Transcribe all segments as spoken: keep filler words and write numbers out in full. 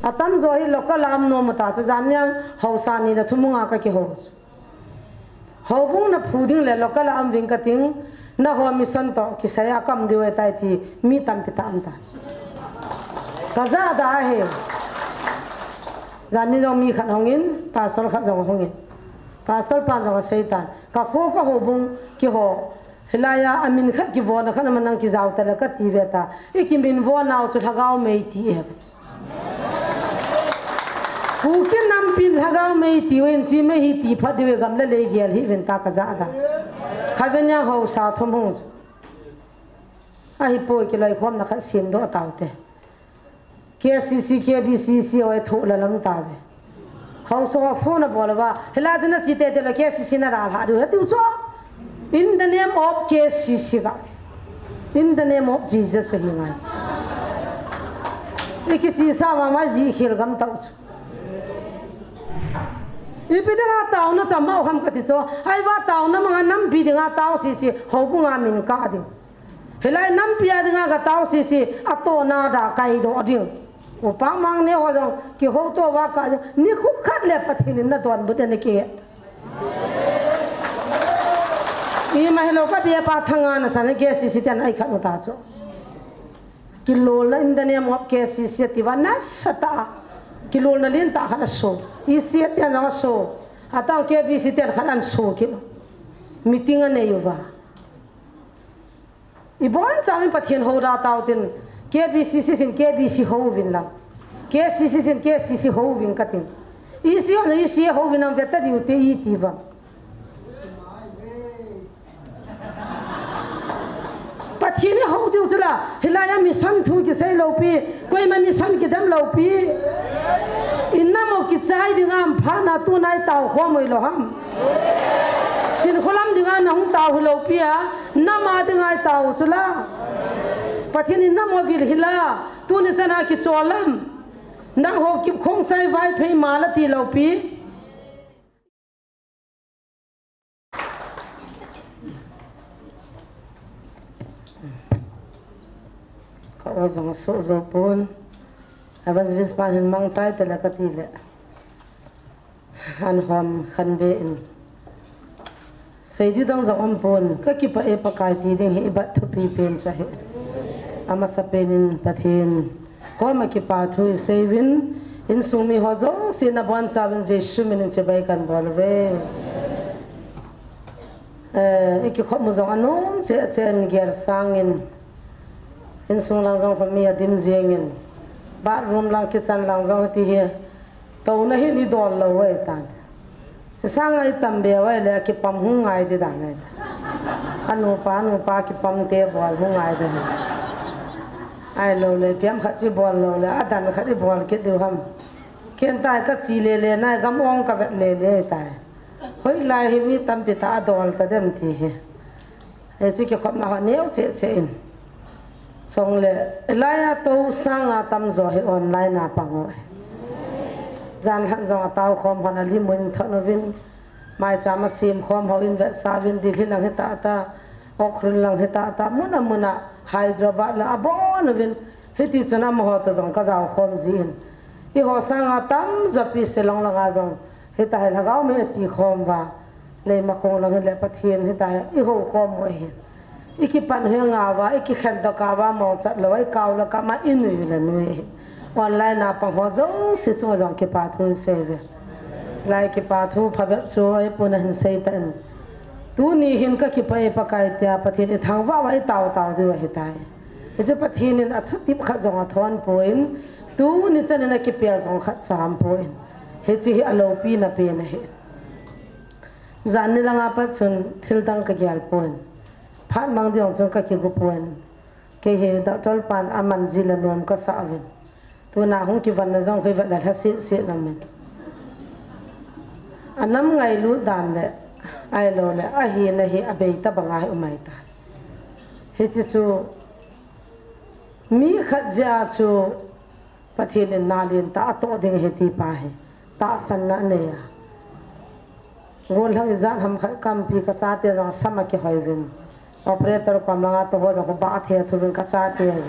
Atamjo hi local a um nom u ta chu, jan niang haosa ni le thum hunga kakihou. Houbung na phu ding le local a um ving kating, nangho mission toh kisai a ka um diu ahitai ti mi tampi tah um ta chu. Kajah da ahi. Jan ni jong mi khat hungin, pastor khat jong hungin. Pastor pan jong asei tan. Kakho ka houbung kiho. Hilai a, amin khat kivon a khat a manang kijao ta le kati ve ta. I kimin von nau chu Lhagao Mei ti e kati. Kuki nampin Lhagao Mei ti uvin chi Mei hi ti phat diu e, gam le lei gel hih uvin ta kajah da. Khatvei niang haosa thum hung chu. Ahipoi kiloikhomna khat semdoh taute. K C C, K B C C ho e thoh la lam ta ve. Haosa ho phone a bol uva. Hilai chu nache teitei le K C C na dalha diu atiu chu. In the name of K C C ka. In the name of Jesus ahi ngai. I kiche sa mama ji khel gam tau chu. Ipi dinga taona cham mau ham kati chu. Ahivang taona manga nampi dinga tao sese houbunga min kah ding. Hilai nampi a dinga katao sese, atohna da kaidoh ding. Upa mang neo ho jong, kihouto uva kah ding. Nikho khat le Pathen in nadonbut ding ahi. Ima hilou ka bia pa thanga nasan K C C ten ai khat u ta chu. Kilolna in the name of K C C ati uva nasatah a. Kilolna lentah khat aso. E C ten jong aso. Atah K B C ten khat aso kit. Meeting anei uva. Ibon chauvin Pathen hou da tautin, K B C C sin K B C hou uvin lang. K C C sin K C C hou uvin katin. E C hon E C hou uvin lang veta diu te iti vang. Pathen i hou diu chula, hilai a mission thu kisei lou pi, koima mission kidem lou pi. I nam u kichai ding am pha na tu nai tao khom u lou ham. Sin khulam dinga nahung tao hilou pi a, nam a dinga i tao chula. Pathen in nam u vil hila, tuni chana kichol lam. Nangho kip khong sai vai phei ma la ti lou pi. Ka o jong so jo pon. Evangelist pa hin mangchai tele kati le. An hom khan be in. Sei di dang jong um pon. Ka kipah e Pakai ti ding hi i bat thupi pen chu ahi. Amasa pen in Pathen koma kipa thu i sei uvin, insung mi ho jouse na bonchauvin Jesu min in chibai kan bol uve. Eh, i kikhop u jong anom cheh cheh in gel sangin. Insung lang jong khomi adim jengin. Bathroom lang kitchen lang jong ti hi. Touna hin i dol lou ahi tan. Chesang a i tam be uva ahile kipam hung ngai di dan ahi tan. Anupa, anupa kipam te bol hung ngai di. Ahilou le, piam khat chu bol lou le, adan khat i bol kit diu ham. Ken tai ka chi le le nai gam ong ka vet le le tai. Hoilai hi mi tampi tah adol ta dem ti hi. Hiche kikhopna ho neo cheh cheh in. Chule, hilai a tou sanga tamjo hi online a pang u ahi. Jan lhan jong atao khom hon alim u in thon uvin. Maicham asem khom hon vetsah uvin, Delhi lang hi tah tah, Ukhrul lang hi tah tah, mun a mun a Hyderabad lang abon uvin. Hiti chun amaho toh jong ka jao khom jin. Eiho sanga tamjo pi Shillong langa jong. Hitahi Lhagao Mei ati khom uva. Leimakhong lang hile Pathen hitahi i hou khom u ahi. I kipan u hi ngau va, i kikhen doh kah uva mongchat lou, i kau le kah ma i nui le nui ahi. Online a pang ho jouse chunga jong kipa thu i sei uve. Lai kipa thu phabep chu eipon a hin sei tan. Tuni hin ka kipah e Pakai tia Pathen i thangvah uva i tao tao diu ahitai. Hichu Pathen in athutep khat jong athon poi, tuni chan in akipel jong khat cham poi. Hiche hi aloupina pen ahi. Jan ni langa pat chun thil dang ka gel poi. Phat mang ding chun ka kigo poi. Kei hi doctor pan aman ji le nom ka sa uvin. Tuna hung kivonna jong kei vet le lhasit sit namin. Anam ngailut dan le, ahilou le, ahina hi abei tabang ahi umai tan. Hiche chu, mi khat jeh a chu, Pathen in na lentah atoh ding ahi ti pa hi tahsanna anei a. Gollhang ijat ham khat kampi ka chate jong asam akihoi uvin. Operator kom langa tou ho jong khu ba athe thu uvin ka chate hi.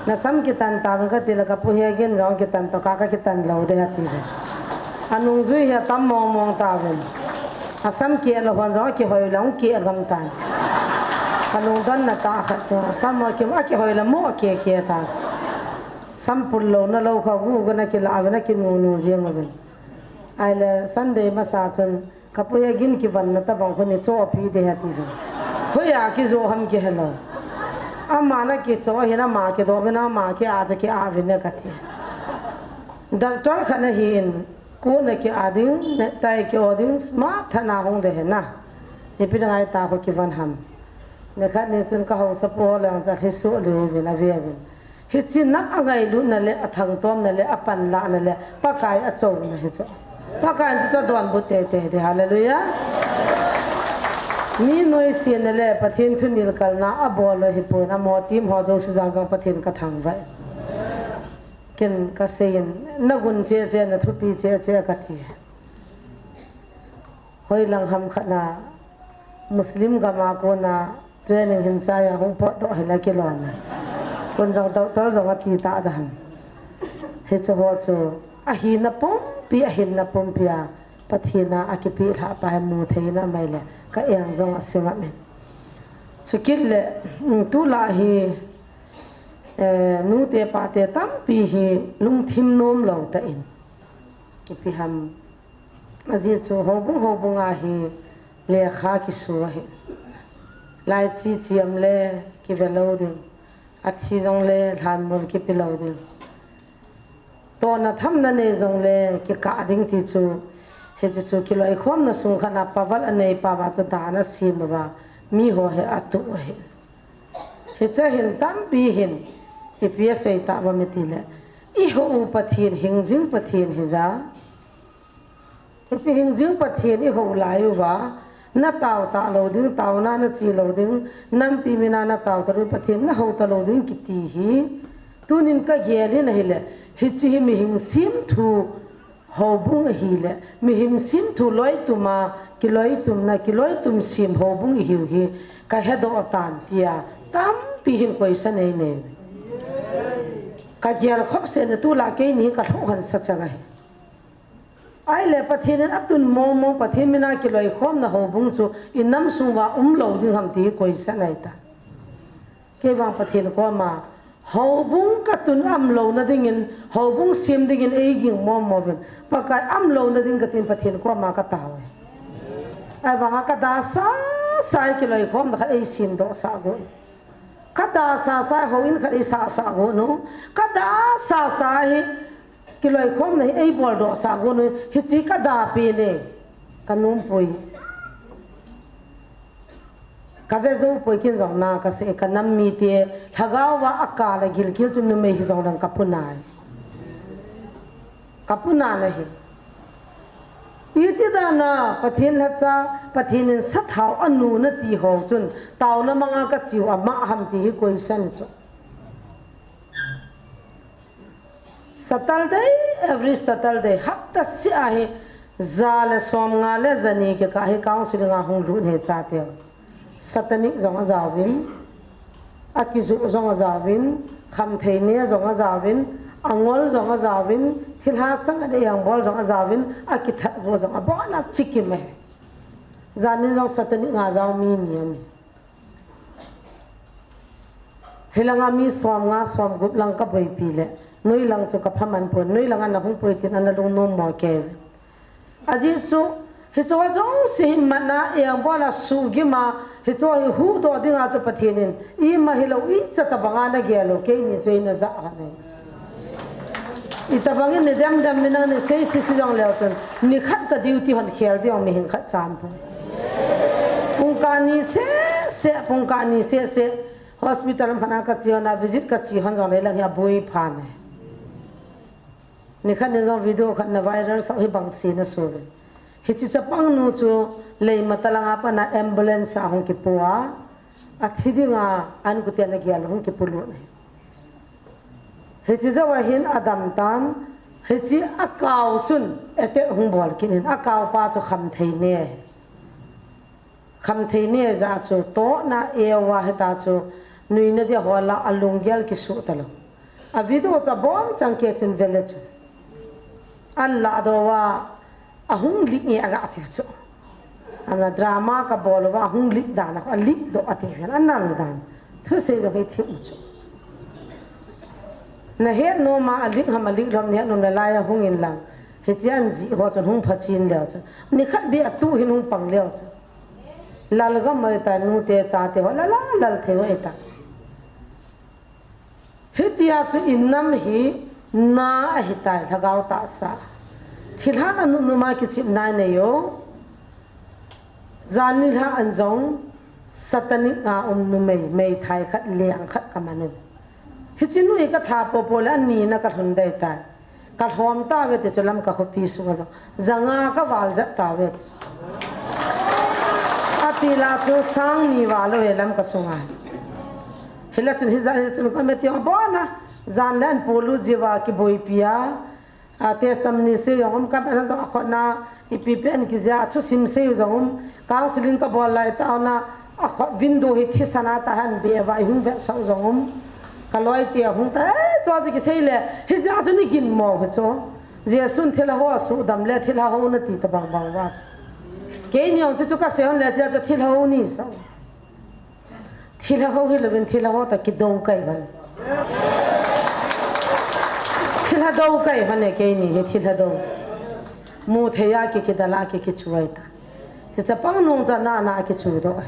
Nasam kitan tauvin kati le, kapu Hegin jong kitan to ka, kakitan lou ding ati ve. Anungjui hi atam mong mong tauvin. Asam keh lou hon jong akihoi lou, keh gam tan. Kalungdon na tah khat chu, sam mo kim akihoi le mo keh keh ta. Sam pul louna lou kha gu gu na kila uvin, akinu nu jeng uvin. Ahile Sunday masa chun, kapu Hegin kivan na tabang khu nei chohpi ding ati ve. Hoiya kijoh ham kihe lou. Ama na kichoh hin ama kidoh uvin, ama ki-a cha ki-a uvin e kati. Doctor khat nahin, coat na ki-a ding, necktie ki-o ding, smart tah na hung ding ahi na. Ipi dinga hitia khu kivan ham. Nikhat ni chun ka haosapu ho lang chu alhiso lheh uvin, ave uvin. Hiche nam angailutna le, athangtomna le, apanlahna le, Pakai achouna hi chu. Pakai in chu chu adonbut teitei ding, hallelujah. Mi noisena le Pathen thunilkalna abol lou hipon, amaho team ho jouse jal jong Pathen kathangvah e. Ken kasei in, nagun cheh cheh, nathupi cheh cheh kati. Hoilang ham khat na Muslim gam a kona training hin chai a hung potdoh hile kilom e. Kon jong doctor jong ati ta da ham. Hiche ho chu ahina pumpi, ahinna pumpi a Pathen a akipeh lhah pa hi mu thei na mai le ka eng jong ase ngam in. Chukit le, um, tulai hi, eh, nute pate tampi hi lungthim nom lou tah in. Ipi ham. Ajeh chu houbung houbung a hi lekha kisu ahi. Laichi chiam le kive lou ding. Athi jong le lhanmol kipe lou ding. Tohna thamna nei jong le kikah ding ti chu. Hiche chu kiloikhomna sung khat a paval anei pa va chu dan asem uva. Mi ho hi atoh ahi. Hiche hin tampi hin ipi asei tauvam iti le. Ihou u Pathen, hingjing Pathen hija. Hiche hingjing Pathen ihou lai uva, natao talou ding, taona nache lou ding, nampi mina natao talou, Pathen nahou talou ding kiti hi. Tunin kagel in ahile, hiche hi mihem semthu houbung ahile, mihem semthu loitum a, kiloitumna, kiloitum sem houbung ihiu hi, kahedoh tan tia, tampi hin koisan einei. Kagel khop seh na tulai keini hi kalhoh hansa chang ahi. Ahile Pathen in atun mong mong Pathen mina kiloikhomna houbung chu inam sung uva umlou ding ham ti hi koisan ahitai. Kei vang Pathen koma houbung katun umlouna dingin, houbung sem dingin eiging mong mong uvin. Pakai umlouna ding katin Pathen koma katao e. Ahivanga kada sasa hi kiloikhomna khat eisemdoh sah got. Kada sasa hi houin khat eisah sah got nu. Kada sasa hi kiloikhomna hi eiboldoh sah got nu, hiche kada pen e, kanom poi. Kave jou poi ken jong na kasei, kanam mite, lhagao va akal a gilkel chu numei hijong leng kapu nai. Kapu nai ahi. Iti dan a Pathen lhacha, Pathen in sathao anu nati ho chun, taona manga kache u ama ham ti hi koisan chu. Saturday, every Saturday, hapta seh a hi, ja le somnga le jani kikah hi counseling a hung lut ahi chateu. Satanic jong ajaovin, akijuh jong ajaovin, khamthei ne jong ajaovin, angol jong ajaovin, thilha sang a dei angbol jong ajaovin, akithat go jong abon a chikim e. Janin jong Satanic a jao mi ni ami. Hilanga mi somnga somgup lang kaboipi le, noilang chu kaphaman pon, noilang ana hung poi tin ana lungnom mo kei. Ajeh chu, hiche ho jouse hi mana, engbol a sugim a, hiche ho hi huhdoh dinga chu Pathen in, ima hilou, icha tabanga nagel u, keini chu eina jah kha nei. Itobang in nei dem dem mi nang nei sei sisi jong leu chun, nikhat ka duty hon khel ding mihem khat cham pon. Pungkah ni seh seh, pungkah ni seh seh, hospital um khat a kache hon a, visit kache hon jong le lang hi aboi pha nei. Nikhat ni jong video khat na viral sah hi bangsi na suvin. Hiche chapang nu chu Leimatal langa pat a ambulance a hung kipu a, athi dinga an kute nagel hung kipulut ahi. Hiche jou a hin adam tan, hiche akao chun attack hung bol kit in, akao pa chu khamthei ne. Khamthei ne ja chu tohna eu a hita chu nuina dia hol a alunggel kisuh talou. A video chu abon chang kei chun vele chu. An la do a, ahung lik nge aga tiu chu. Ana drama kabol uva ahung lik dan a, alik do ati ven, anal dan. Thusei lo hei thim chu. Na het nom a, alik ham alik lou ham, na het nom le lai a hung in lang. Hiche an ji ho chun hung pha chin leu chu. Nikhat beh a tu hin hung pang leu chu. Lal gam mai ta, nute chate ho, lal, lal, lal thei ho ta. Hitia chu in nam hi na ahitai, lhagao tahsa. Thilha anum num a kichepna nei o. Jan nilhah in jong satanic a um numei, meithai khat, leng khat kaman u. Hiche nu hi katha popo le ani na kalhun dei tai. Kalhom tauve ti chu Lamka khopi sunga jong. Janga kaval jat tauve ti chu. Ati la chu sang ni val uve Lamka sunga. Hila chun hijat hi chun ka meeting abon a. Jan le an polu jiva kiboipi a. A testimony sei jong um, ka ben jong akhotna, ipi pen kijia, thusim sei jong um, counseling kabol lai tauna, akhot window hi thisan a tahan be va, ihung vetsah jong um. Kaloi te ahung ta, eh, chu chu kisei le, hijeh chun igin mo hi chu. Jesun thilha ho sudam le, thilha ho nati tabang bang va chu. Keini jong chu chu kasei hon le, chu chu thilha ho ni sa. Thilha ho hilouvin thilha ho ta kidou kai hon. Thilha dou kai hon e keini hi thilha dou. Mu thei a ki, kidal a ki, kichuai ta. Chi chapang nung cha na na kichu doh e.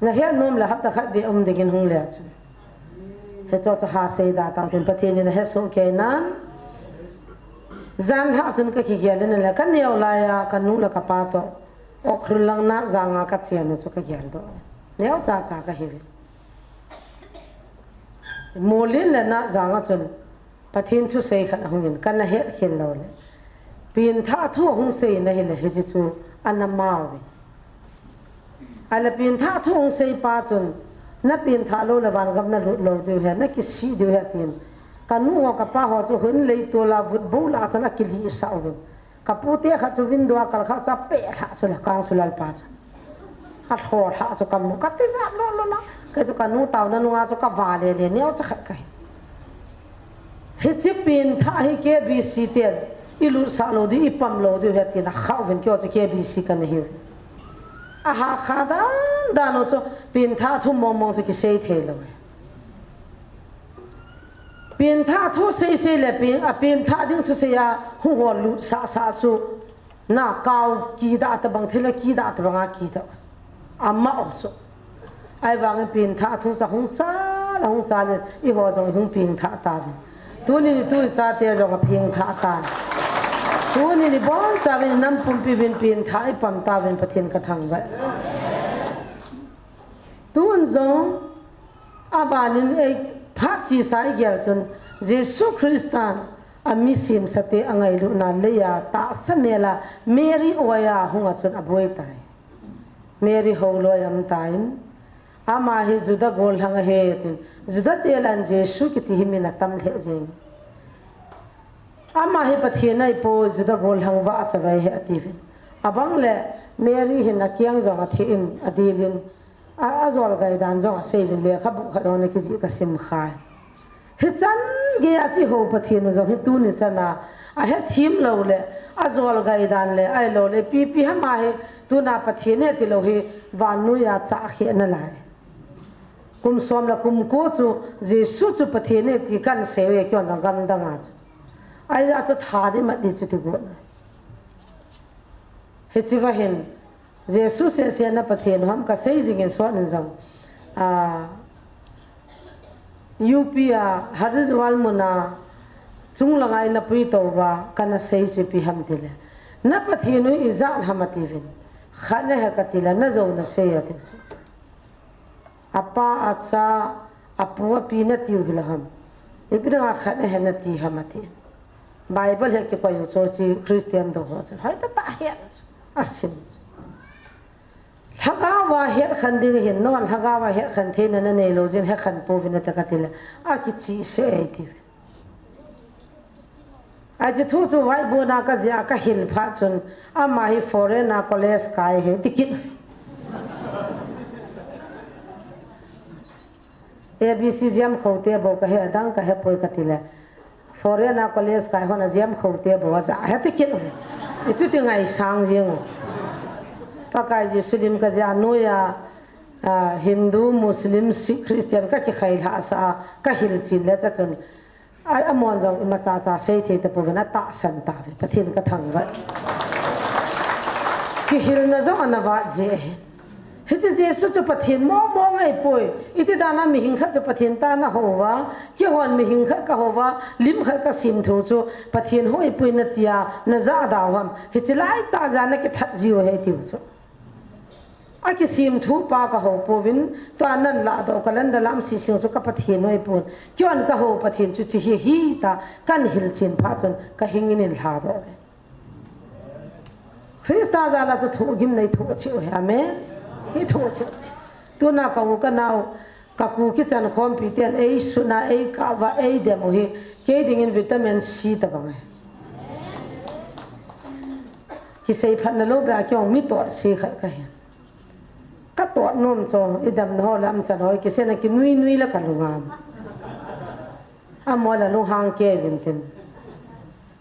Na het nom le hapta khat beh um dingin hung le chu. Hicho chu ha sei da tau tin Pathen in ahe soh kei nan. Jan lhah chun ka kigel in le ka neo lai a ka nu le ka pa toh. Ukhrul lang Najang a kachen u chu kagel doh. Neocha cha kahiuve. Molin le Najang a chun Pathen thusei khat ahung in kana het khel lou le. Pengthah thu ahung sei na hile hiche chu ana mao ve. Ahile pengthah thu ahung sei pa chun na pengthah lou le vangam na lut lou diu ahi, na kisih diu ahi tin. Ka nu ho ka pa ho chu hun leitol a vutbol a chun akilih sah uvin. Ka pute khat chu window a kal kha chu apeh lhah chu la, council lalpa chu. Alhor lhah chu kamu, kati jat lou lou la. Kei chu ka nu taona nunga chu kava le le neocha khat kahi. Hiche pengthah hi K B C ten ilutsah lou diu, ipam lou diu ahi tin akhah uvin keiho chu K B C kana hiu. Aha kha dan dan u chu pengthah thu mong mong chu kisei thei lou e. Pengthah thu sei sei le pen, a pengthah ding thusei a hung ho lutsah sah chu na kau kidah tabang thilha kidah tabang a kidah. Ama o chu. Ahivangin pengthah thu chu ahung chal, ahung chal in eiho jong ihung pengthah tauvin. Tuni ni tu ichate jong apengthah tan. Tuni ni boncha uvin nam pumpi uvin pengthah ipam tauvin Pathen kathangvah. Tun jong abanin ei phat chesa igel chun Jesu Christan ami semsate angailutna leiya tahsa mela Mary oiya hunga chun aboi tai. Mary holoi aum tan, ama hi Juda gollhang ahi tin, Juda te lah a Jesu kiti hi min atam lheh jeng. Ama hi Pathen ahipoi, Juda gollhang vahchoi ahi atiuvin. Abang le Mary hin akiang jong athi in adilin, a, ajol gai dan jong asei uvin lekhabu khat jong ana kijih kasim khai. Hichan geiya chu eiho Pathen u jong hi tuni chana ahethem lou le ajol gai dan le ahilou le ipi ipi ham ahi tuna Pathen e tilou hi vannoiya chahkheh nalai. Kum som le kum ko chu Jesu chu Pathen e ti kan seiye keiho na gamdang a chu. Ahia chu tha di mat di chu ti got. Hiche va hin Jesu sehseh na Pathen ham kasei jingin sot in jong. A, U P a Haridwar muna chunglanga eina puitou va kana sei chu ipi ham tile. Na Pathen u ijat ham atiuvin. Khat nahi katile najou nasei ati chu. Apa, acha, apu, api natiu hilou ham. Ipi dinga khat nahi nati ham ati. Bible hi kikoi u chu chi Christian dou ho chun. Hoi tah tah hi asim. Lhagao va hetkhen ding hin, non lhagao va hetkhen theina nanei lou jeh in hetkhen pouvin ati katile. Akichihseh e ati. Ahi chu thu chu vaibona kajia kahil phat chun ama hi foreign a college kai ahi tikit. A B C jam khote bou kahe, adang kahe poi kati le. Foreign a college kai hon a jam khote bou aja, heti kit. Ichuti ngaisang jeng u. Pakai Jesu lim kaja noiya, ah, Hindu, Muslim, Sikh, Christian kakikhai lhah sa a, kahil chin le cha chun. Ai, amon jong imacha cha sei thei tapouvin atahsan tauve, Pathen kathangvah. Kihilna jong ana vat ji ahi. Hiche Jesu chu Pathen mong mong ahipoi. Iti dan a mihing khat chu Pathen tah a nahou va, keihon mihing khat kahou va, lim khat kasim thu chu Pathen hou ahipoi natia najah dau ham. Hiche laitah jeh a nakithat jiu ahi tiu chu. Akisim thu pa kahou pouvin, tua nan lahdoh calendar lam sising chu ka Pathen hou ahipon. Keihon kahou Pathen chu hiche hi ahi tia, kahin hilchen phat chun kahing in eilhadoh uve. Christa jal a chu thohgim neithoh cheh u ahi, amen. Hithoh cheh. Tuna ka u ka nao, ka Kuki chankhompi ten eisutna, eikah uva, eidem u hi, kei dingin vitamin C tabang ahi. Kisei phatna lou beh a kei jong mi totse khat kahi. Ka tot nom chu, idamna ho le amachan ho, kiseina kinui nui le kalung am. Amaho le lunghang kei uvin tin.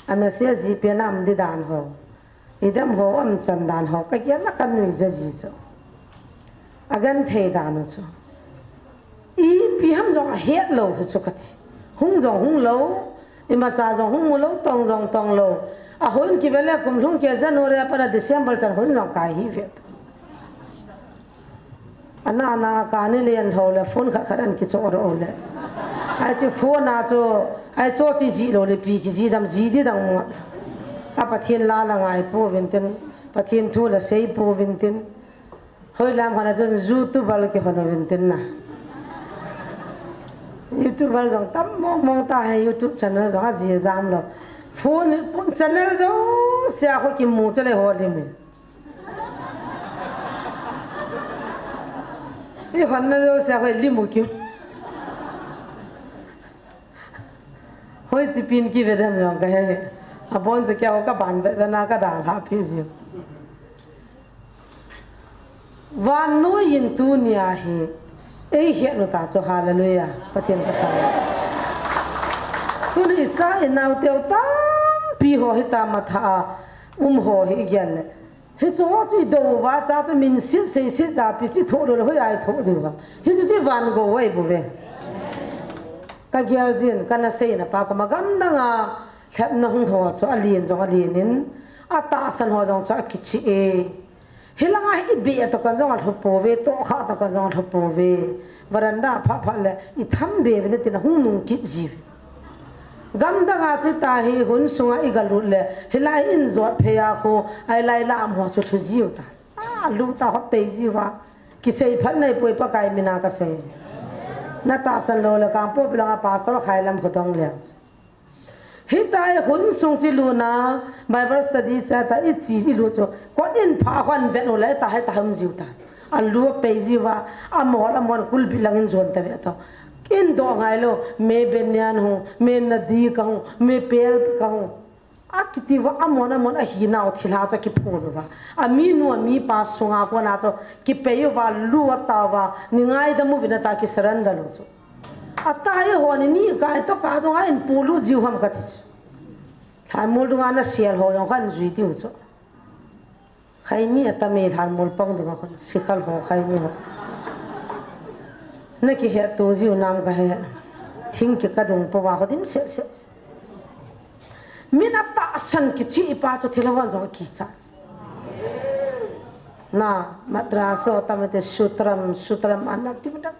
Amase ji pen a um di dan ho. Idam ho, amachan dan ho, kagel le kanui jiji chu. Agenthei dan u chu. Ipi ham jong ahet lou hi chu kati. Hung jong hung lou, imacha jong hung mu lou, tong jong tong lou. Ahon kive le kum lhung kei January a pat a December chan hon jong kai hi ve. Ana ana kani len lhou le phone khat khat ahin kichoh doh u le. Ai chu phone a chu, ai chu chu ji lou le pi kiji dam ji di dang mu. A Pathen la la ngai pouvin tin, Pathen thu la sei pouvin tin. Hoilam khat a chun YouTuber kihon uvin tin na. YouTuber jong tam mong mong ta hai, YouTube channel jong aji jam lou. Phone, phone channel jouse a khu kimu chu le ho lim in. Ihonna jouse a khu lim u kimu. Hoiche pen kive dem jong kahe. Abon chu keiho kaban ve ve na kadalhah pi jiu. Vannoi in tunia hi eihet u ta chu, hallelujah, Pathen kathangvah. Tuni icha inao teu tampi ho hitia matha a um ho hi igel le. Hiche ho chu idou uva, cha chu minset seiset japi chu ithoh lou le hoiya ithoh diu ham. Hichu chu ivan gou u ahi bouve. Kagel jin, kana seina pa koma gamdang a lhepna hung ho chu alen jong alen in, atahsan ho jong chu akicheh e. Hilanga hi ibeh tokah in jong alhu pouve, tohkhah tokah in jong alhu pouve. Veranda a phah phah le itham be uvin tin ahung nung kit jiu. Gamdang a chu tua hi hun sunga igalut le, hilai in jot phei a khu, ahilai lam ho chu lhu jiu ta. A, lu ta hot pei jiu va. Kisei phat nei poi, Pakai mina kasei. Natahsan lou le Kangpokpi langa pastor khai lam khu dong le. Hitia hi hun sung chu ilutna, Bible study cha ta ichi ilut chu. Kot in pha hon vet u le ta hi ta ham jiu ta. Alu pei jiu va, amol amol kulbi lang in jon ta ve ta. Kin doh ngai lou, me benian hu, me nadi ka hu, me pel ka hu. Akiti va amon amon ahinau thilha chu akiphon uva. Aminu amipa sunga kona chu kipei uva, lu atao va, ni ngaidam uvin ata kisurrender lou chu. Ata hi hon ni kai to ka dong a in pulu jiu ham kati chu. Lhanmol dunga nasel ho jong kahin jui diu chu. Khaini atam e lhanmol pang dunga khun, sikhal ho khaini ho. Nakihet to jiu nam kahe. Thing kikah dung pouva ho dimset set. Min atahsan kicheh pa chu thilha hon jong akicha. Na, madrasa ho tamte sutram, sutram anam ti mata.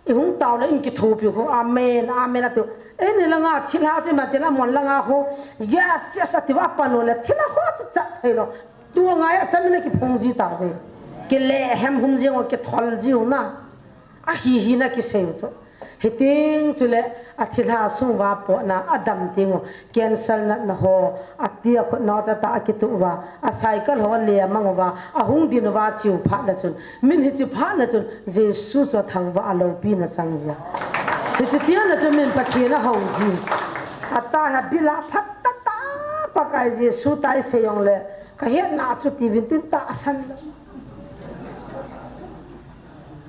Ihung tao le in kithopi khu, amen, amen ati. Eini langa thilha chu ima ti la, amon langa khu, yes, yes ati va, apan u le thilha ho chu chat thei lou. Tua ngai a chamin akiphung ji tauve. Kile hem hum jing u, kithol jiu na. Ahi hi na kisei u chu. Hiting chule athilha sung uva potna adam ting u. Cancer natna ho, ati akhut nao cha ta akituh uva, acycle ho ale amang uva, ahung din uva achiu phat le chun, min hichi phat le chun, Jesu chu athangvah a loupina chang jia. Hichi tia le chun min Pathen ahou ji. Ata hi abil a phat tata, Pakai Jesu ta isei jong le, kahetna chu tiuvin tin tahsan lou.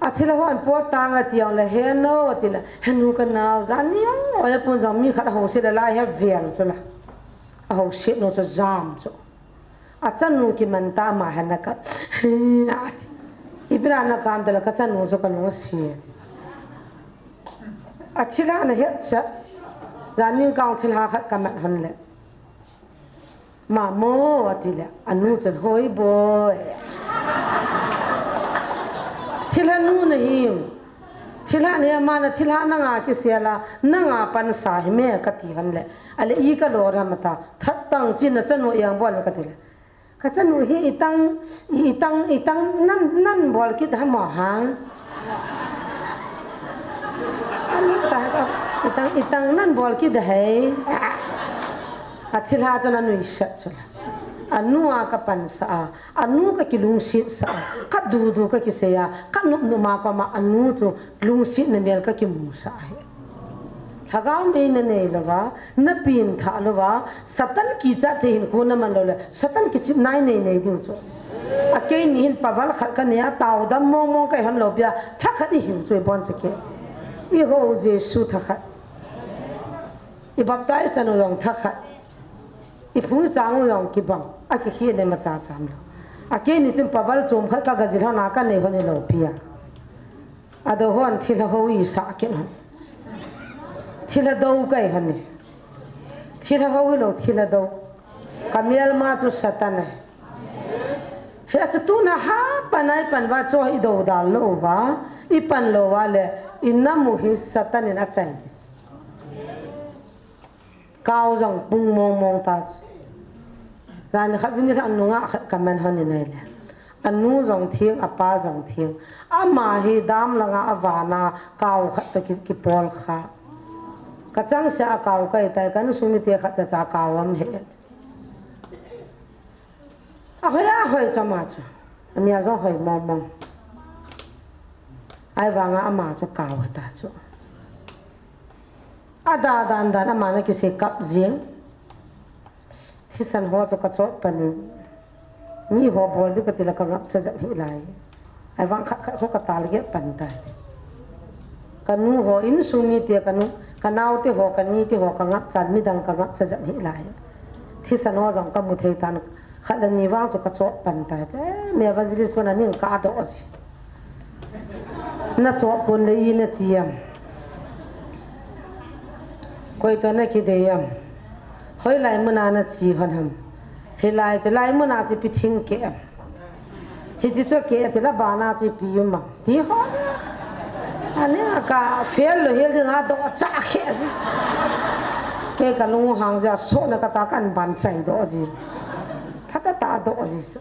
Athilha hon pot tang ati jongle, he nu ati le, he nu ka nao, jan ni jong, oi apun jong mi khat ahouset le lai he vel chu la. Ahouset nu chu jam chu. Achanu kiman ta ma he na ka. Ati. Ipi na na kam ta le ka chanu chu ka lung ase ati. Athilha na het cha. Jan ni kong thilha khat ka mat hon le. Mamo, ati le, anu chun, hoi boi. Thilha nu na hi, thilha ni ama na, thilha nanga kisel a, nanga pansa hi me ka ti hon le. Ale i ka lo ra mata, that tang chi na chanu eng bol ka ti le. Ka chanu hi itang, itang, itang nan, nan bol kit ha mo ha. Anu ta, itang, itang nan bol kit hai. Athilha chun anuisat chu la. Anu a ka pansa a, anu ka kilungset sa a, ka dudu ka kisei a, ka nop nop ma koma anu chu lungsetna mel ka kimu sa ahi. Lhagao mei na nei louva, na pengthah louva, Satan kichat thei hinkho na man lou le, Satan kichep nai nei nei diu chu. A keini hin paval khat ka nei a, taodam mong mong ka hi hon lou pia, thakhat i hiu chu i bon chake. I hou Jesu thakhat. I baptize anu jong thakhat. I phung sang u jong kibang, a kikhi ne ma cha cham lou. A keini chun paval chom khat ka ga jil hon a ka nei hon i lou pia. Ado hon thilha hou i sa kit hon. Thilha dou ka hi hon ni. Thilha hou hi lou, thilha dou. Ka melma chu Satan ahi. He chu tuna ha pan a i pan uva chu i dou dal lou uva, i pan lou uva le, i nam u hi Satan in a chai ding. Kau jong pung mong mong ta chu. Jan khat vin ni lhan nunga khat ka man hon ni nai le. Anu jong theng, apa jong theng. Ama hi dam langa a vana kau khat toh ki, kipol kha. Ka chang sia a kau ka hi tai, ka insung mite khat cha cha kau am he. A hoi a hoi chu ama chu. A mel jong hoi mong mong. Ahivanga ama chu kau hi ta chu. A da dan dan ama na kisei kap jing. Thisan ho chu ka chot pan in. Mi ho bol ding ka ti la ka ngap cha jat hi lai. Ahivang khat khat ho ka target pan tai. Ka nu ho insung mite ka nu, ka naote ho, ka nite ho ka ngap chan midang ka ngap cha jat hi lai. Thisan ho jong ka mu thei tan. Khat le ni vang chu ka chot pan tai. Eh, mi evangelist pon a ning ka doh ji. Na chot kon le i na ti am. Koi toh na kidei am. Hoilai mun a na che hon ham. Hilai chu lai mun a chu ipi thing keh am. Hiche chu keh ti la bana chu ipi um am. Ti ho. Ani a ka fail lou hel ding a doh cha khe ji. Kei ka lunghang jeh a sohna ka ta kan ban chai doh ji. Phatah tah a doh ji chu.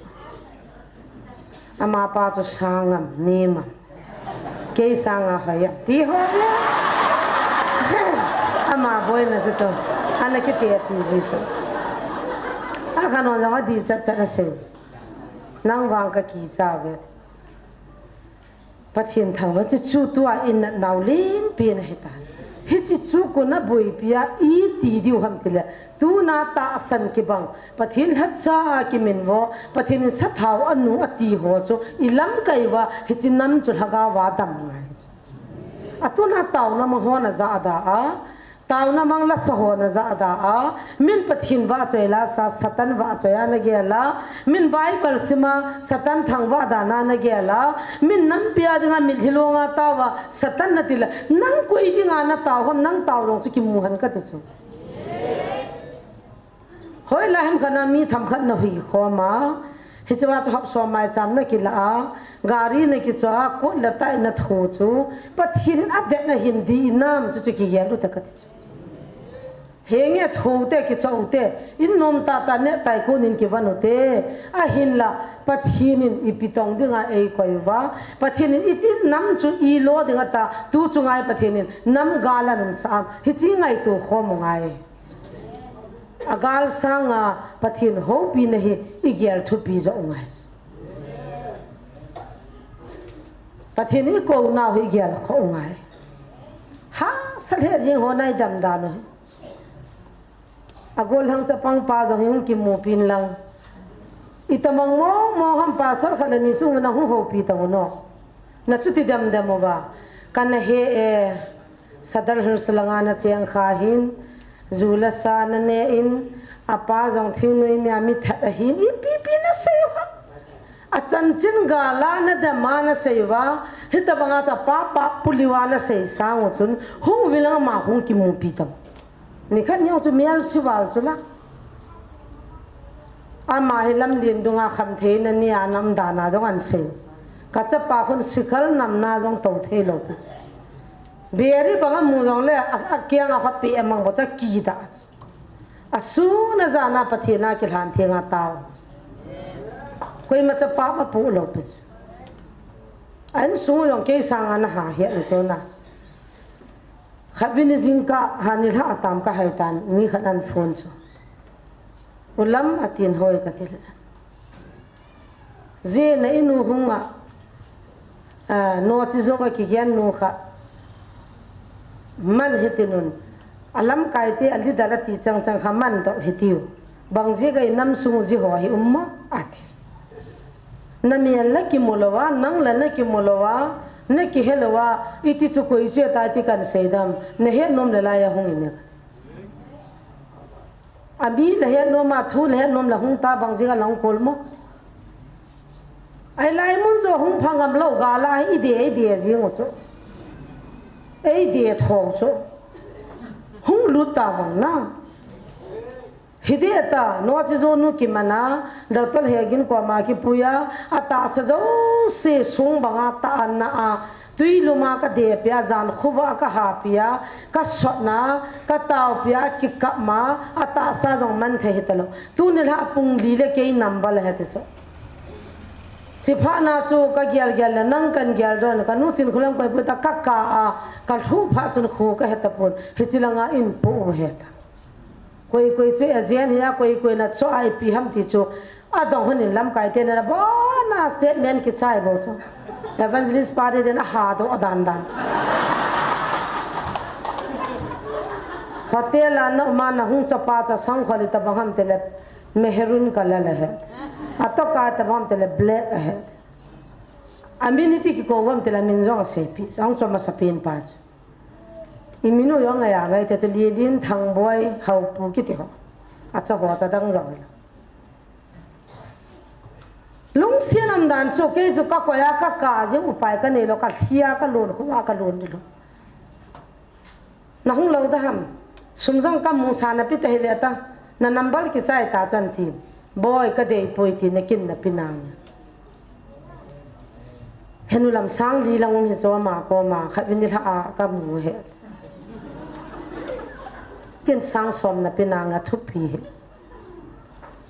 Ama pa chu sang am, nem am. Kei sang a hoi am. Ti ho ve. Ama boina chu chu. Ana kitepi ji chu. A khanon jong a dih chat chat a sei. Nang vang ka kicha ve. Pathen thangvah chu chu tua i natnau lenpen ahi tan. Hiche chu kona boipi a iti diu ham tile. Tuna tahsan kibang. Pathen lhacha a kiminvo. Pathen in sathao anu ati ho chu. I lamkai uva hiche nam chu lhagao va dam ngai chu. A tuna taona mang ho na jahda a. Taona mang lasa ho na jahda a, min Pathen vahchoi lasa, Satan vahchoi a na gel a, min Bible sima, Satan thangvah dan a na gel a, min nampi a dinga mitlhi long a tao a, Satan na ti la, nang koi dinga na tao ham, nang tao jong chu kimu hen ka ti chu. Hoilai ham khat na mi themkhat na hui khom a, hiche va chu hapsom maicham na kila a, gari na kicho a, kot le tai na tho chu, Pathen in avet na hin dih nam chu chu kigel u te ka ti chu. Henge tho te kicho u te, in nom tah tah neh tai kon in kivon u te, ahinla Pathen in ipi tong dinga eikoi uva, Pathen in iti nam chu i lo ding ata, tu chu ngai Pathen in nam gal a num sa am, hiche ngaito khom u ngai. A gal sanga Pathen houpina hi i gel thupi joh u ngai. Pathen i kou nau hi i gel khoh u ngai. Hahsa lheh jeng ho nai dam dan u hi. A gollhang chapang pa jong hi hung kimu pin lang. I tamang mong mong ham pastor khat le ni chung na hung houpi ta u no. Na chuti dem dem uva. Kana he e, Sadar Hills langa na cheng kha hin, ju le sa na ne in, apa jong thingnoi mi a mi that ahin, ipi pi na sei uva. A chanchin gala na dem a na sei uva, hitabanga cha pa pa puliu a na sei sang u chun, hung uvin lang ama hung kimupi tam. Nikhat ni chu mial sival chu la. Ama hi lamlen dunga khamthei na nia nam dana jong an sei. Ka chapa khun sikhal namna jong to thei lou pi. Beri banga mu jong le a, a kiang a khat pi emang bo cha ki da. A su na jana Pathen a kilhan theng a tao. Koima chapa ma pu lou pi. An su jong kei sang an ha hi an chu na. Khatvei ni jingkah, ha nilhah a tam ka hai tan, mi khat an phone chu. U Lam a tin hoi ka ti le. Jeh in a inu hung a, a, no chi jo ka kigen nu kha. Man hiti nun. A lamkai te a leader a ti chang chang kha man doh hitiu. Bang jeh a i nam sung ji ho hi um mo? A ti. Na mel la kimu lou a, nang la na kimu lou a, na kihe lou a, iti chu koi chu ta ti kan sei dam, na het nom le lai a hung in. A mi la het nom a, thu la het nom la hung ta bang jing a lang kol mo. Ai lai mun chu hung pha ngam lou ga la i de, i de jing u chu. Ei de tho chu. Hung lut ta vang na. Hiti ta, no chi jo nu kimana, Doctor Hegin koma kipuia, a tahsa jouse sung banga ta an na a, tui luma ka de pia, jan khuva ka ha pia, ka sotna, ka tao pia, kikap ma, a tahsa jong man thei hita lou. Tuni la pung li le kei number le heti so. Chi pha na chu ka gel gel le nang kan gel don, ka nu Chinkholam koi pu ta ka ka a, ka lhu pha chun khu ka heta pun, hichi langa in pu heta. Koi koi chu agent hi a, koi koi na cho a ipi ham ti chu. A dong hon in lamkai te na bona statement kichai bo chu. Evangelist pa te den a ha do dan dan. Hotel a na ma na hung cho pa cha sang kholi ta bang ham te le maroon color le he. A to ka ta bang ham te le black he. A mi ni ti ki ko wam te le min jong sei pi. Sang cho ma sa pin pa chu. I min u jong ngai a ngai te chu Lilin, Thangboi, Haupu kiti ho. A cha ho cha dang jong. Lungsian um dan chu kei chu ka koi a ka ka jing upai ka nei lou ka thia ka lun khu a ka lun di lou. Na hung lou da ham. Sum jong ka mu sa na pi ta hi le ta. Na number kichai ta chan tin. Boi ka dei poi ti na kin na pi nang. Henu lam sang li lang um hi zo ma ko ma khat vin ni lha a ka mu he. Kin sang som na pi nang a thupi he.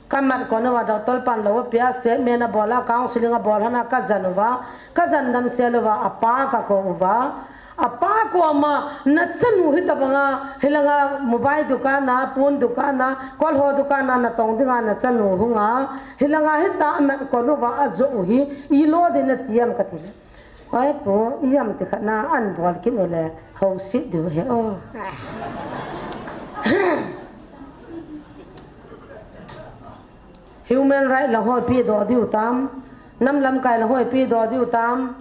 Ka mat ko no va doctor pan lou pia statement a bol a counseling a bol hana ka jan uva ka jan dam sel uva a pa ka ko uva. A pa koma na chanu hita banga, hilanga mobile dukan a, phone dukan a, kol ho dukan a, na tong dinga na chanu hunga, hilanga hita na konuva a jo u hi, i lo din na tiam ka ti le. Oi pu, i jam ti khat na an bol kin u le, ho sit du he o. Human right la hoi pi do diu tam, nam lamkai la hoi pi do diu tam,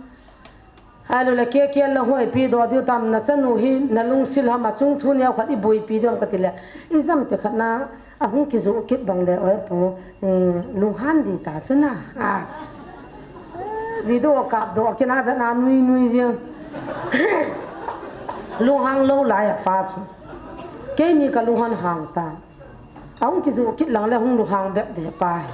Alu le ke ke la hoi pi do diu tam na chanu hi na lungsil ham a chung thu neo khat i bui pi diu ka ti le. I jam te khat na a hung ki ju kit bang le oi pu, eh, lunghan di ta chu na. A. Video kap do kina ve na nui nui jing. Lunghang lou lai a pa chu. Keini ka lunghan hang ta. Ahung kijoh kit lang le hung luhang bep de pa hi.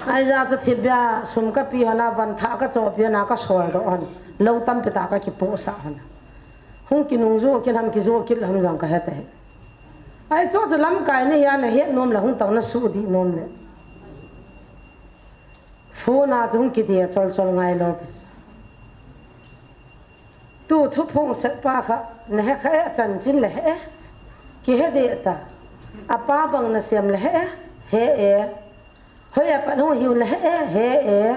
Aija chu thipbeh a sum ka pi hon a van thah ka chohpeh hon a ka soldoh hon. Lou tampi tah ka kipohsah hon. Hung kinungjoh kit ham kijoh kit ham jong ka he tahih. Ahi chu chu lamkai na hi a na het nom le hung tang na suhdih nom le. Phone a chu hung kiti a chol chol ngai lou pi. Tu thuphong set pa kha, na he kha e, chanchin le he e. Kihe deh ta. A pa bang na sem le he e, he e. Hoi a pan hung hiu le he e, he e.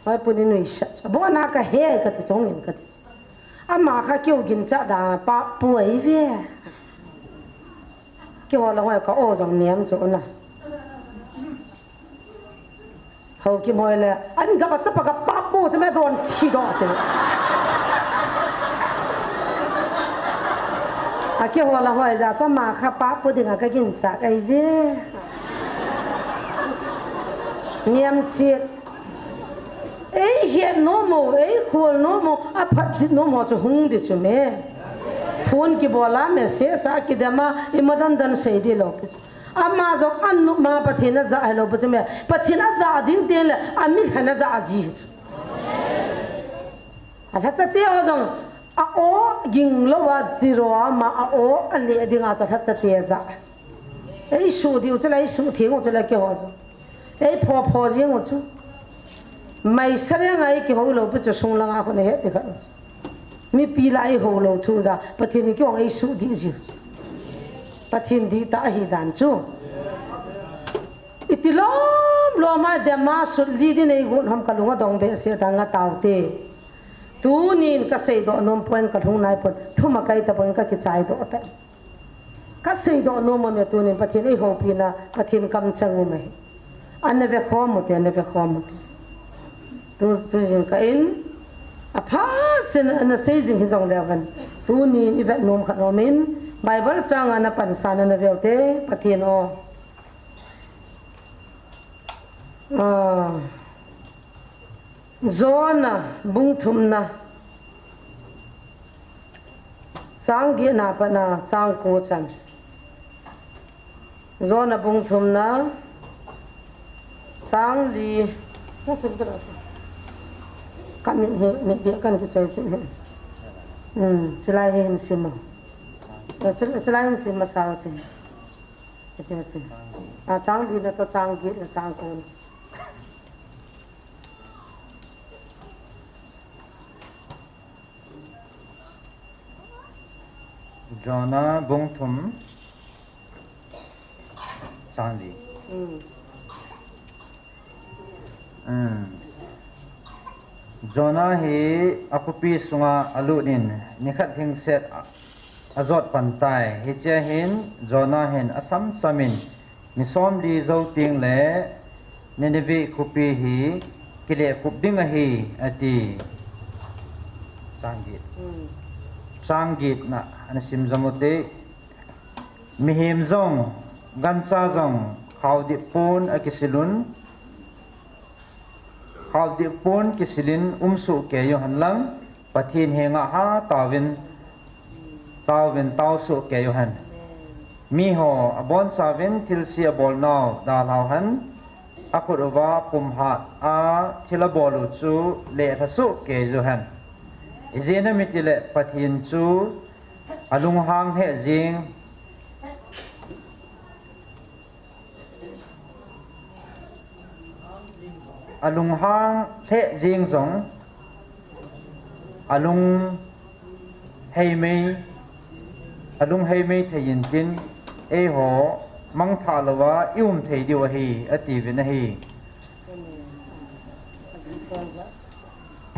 Hoi puni nui sa. Bo na ka he ka ti chong in ka ti. Ama kha kiu gin cha da pa pu ai ve. Kiho la hoi ka o jong niam chu na. Hou kimoi le, an gap a chapa gap pa pu chama don thi do te. A kihol a hoi ja chama kha pa pu dinga ka ginsa kai ve. Niam chit. Ei hiat nom u, ei khol nom u, a phat chit nom u chu hung di chu me. Phone kibol a, message a kidem a, i madan dan sei di lou pi chu. Ama jong an numa Pathen a ja hilou pi chu me. Pathen a ja ding teng le, a mi lhan a ja ji chu. A lhacha te ho jong, a o ging lou a zero a ma a o a le ding a chu lhacha te a ja. Ei su diu chu le, ei su theng u chu le keiho chu. Ei pho pho jeng u chu. Mai sa le ngai kihou lou pi chu sung langa khun a het ti khat u chu. Mipi la ei hou lou thu ja, Pathen in keiho ei su di ji u chu. Pathen di ta ahi dan chu. Iti lom lom a dema sut li din ei gon hom ka lung a dong behseh ta nga tau te. Tunin ka seidoh nom point ka lhung nai pon, thum a kai ta pon ka kichai doh ta. Ka seidoh nom u me tunin Pathen ei houpi na, Pathen kamchang u me. Ana ve khom u te, ana ve khom u te. Tu, tu jing ka in, a pha sin ana sei jing hi jong le van. Tunin i vet nom khat nom in, Bible chang ana pansan ana ve u te, Pathen o. Ah, Jonah bung thumna, chang getna pat a chang ko chan. Jonah bung thumna, chang li, na sim ta ra. Ka mit hi, mit bia kan kichai kit hi. Hmm, chulai hi hin sim u. Eh, chul-, chulai hin sim masa u chi. Ati chi. Ah, chang li na to chang get na chang ko na. Jonah bung thum chang li. Mm. Mm. Jonah hi a khopi sunga alut in nikhat lhingset a, ajot pan tai. Hichea hin Jonah hin asam sam in, ni somli jou teng le Nineveh khopi hi kile khup ding ahi, ati. Chang get. Mm. Chang getna ana sim jom u te. Mihem jong, gancha jong, khaodip pon akisil un, khaodip pon kisil in um soh kei u hen lang, Pathen henga ha taovin, taovin tao soh kei u hen. Miho abonchauvin thilse abol nau dalhau hen, akhut uva pumhat a thil abol u chu lelha soh kei u hen. Ijeh inem itile Pathen chu alunghang lheh jeng, alunghang lheh jeng jong, alunghei mei, alunghei mei thei in tin, eiho mangthah louva i um thei diu ahi, atiuvin ahi.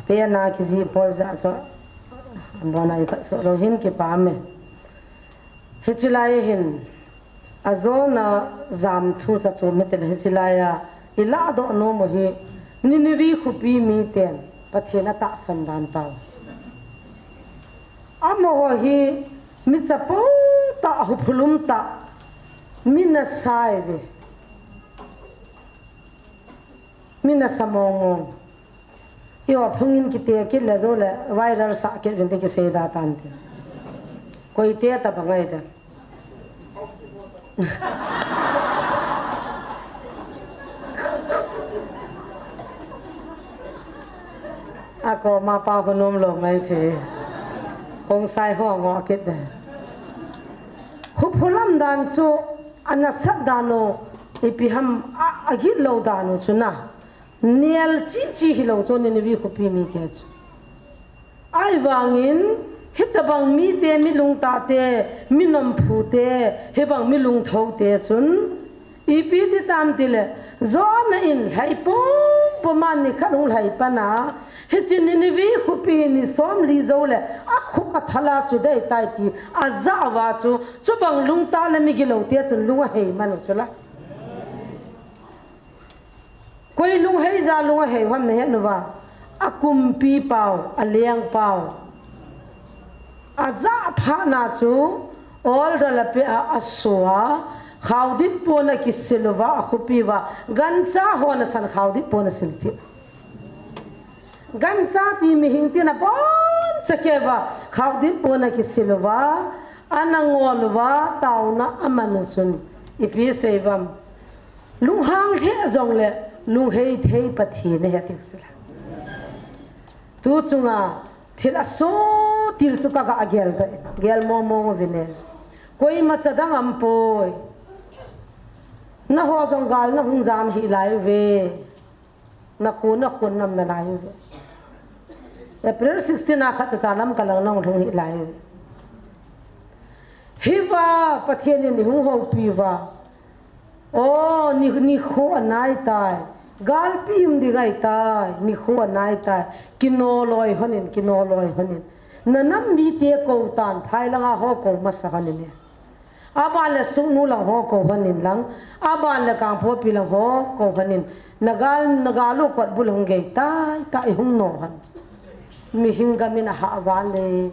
Tena kijih poi jeh chun, abona i khat soh lou hin kipa me. Hiche lai hin, a Jonah jam thu cha chu mi ten hiche lai a, i lahdoh nom u hi, Nineveh khopi miten, Pathen atahsan dan pau. Amaho hi, mi chapo tah, huphulum tah, mi nasa ive. Mi nasa mong mong. Eiho phungin kite kit le jou le viral sah kit uvin te kisei da tante. Koi te tabang ahi te. Akoma pa khu nom lou ngai the. Khongsai ho ngo kit te. Huphulam dan chu anasat dan u ipi ham a, agit lou dan u chu na. Nel chi chi hilou chu Nineveh khopi mite chu. Ahivangin, hitabang mite, mi lungtah te, mi nomthu te, hibang mi lungthou te chun, ipi ti tam tile, Jonah in lhai pum pum a nikhat hung lhai pan a, hiche Nineveh khopi ni somli jou le, akhup athal a chu dei tai ti, ajah uva chu, chubang lungtah le migilou te chun lung ahei man u chu la. Koi lunghei ja lung ahei ham nahet uva. Akumpi pau, aleng pau. Aja phat na chu, order apeh a, aso a, khaodip pon akisil uva, akhupi uva, gancha hon asan khaodip pon asilpeh. Gancha ti mihing tina boncha kei uva, khaodip pon akisil uva, ana ngol uva, taona aman u chun, ipi sei uvam. Lunghang lheh jongle, lunghei thei Pathen ahi ati sila. Tu chunga, thil aso til chu kaga gel doh in, gel mong mong uvin e. Koima cha dang aumpoi. Naho jong gal nahung jam hih lai uve. Nakhu, nakhun nam nalai uve. April sixteen a khat cha cha lam kalang nahung lhung hih lai uve. Hiva, Pathen in ihung houpi uva. O, ni, nikho anai tai. Galpi um ding ahi tai. Nikho anai tai. Kino loi hon in, kino loi hon in. Nanam mite kou tan, phai langa ho kou masa hon in e. Aban le Sugnu lang ho kou hon in lang. Aban le Kangpokpi lang ho kou hon in. Nagal, nagal u kot bul hung gei tai, tai hung no hon. Mihing gam in ahah val e.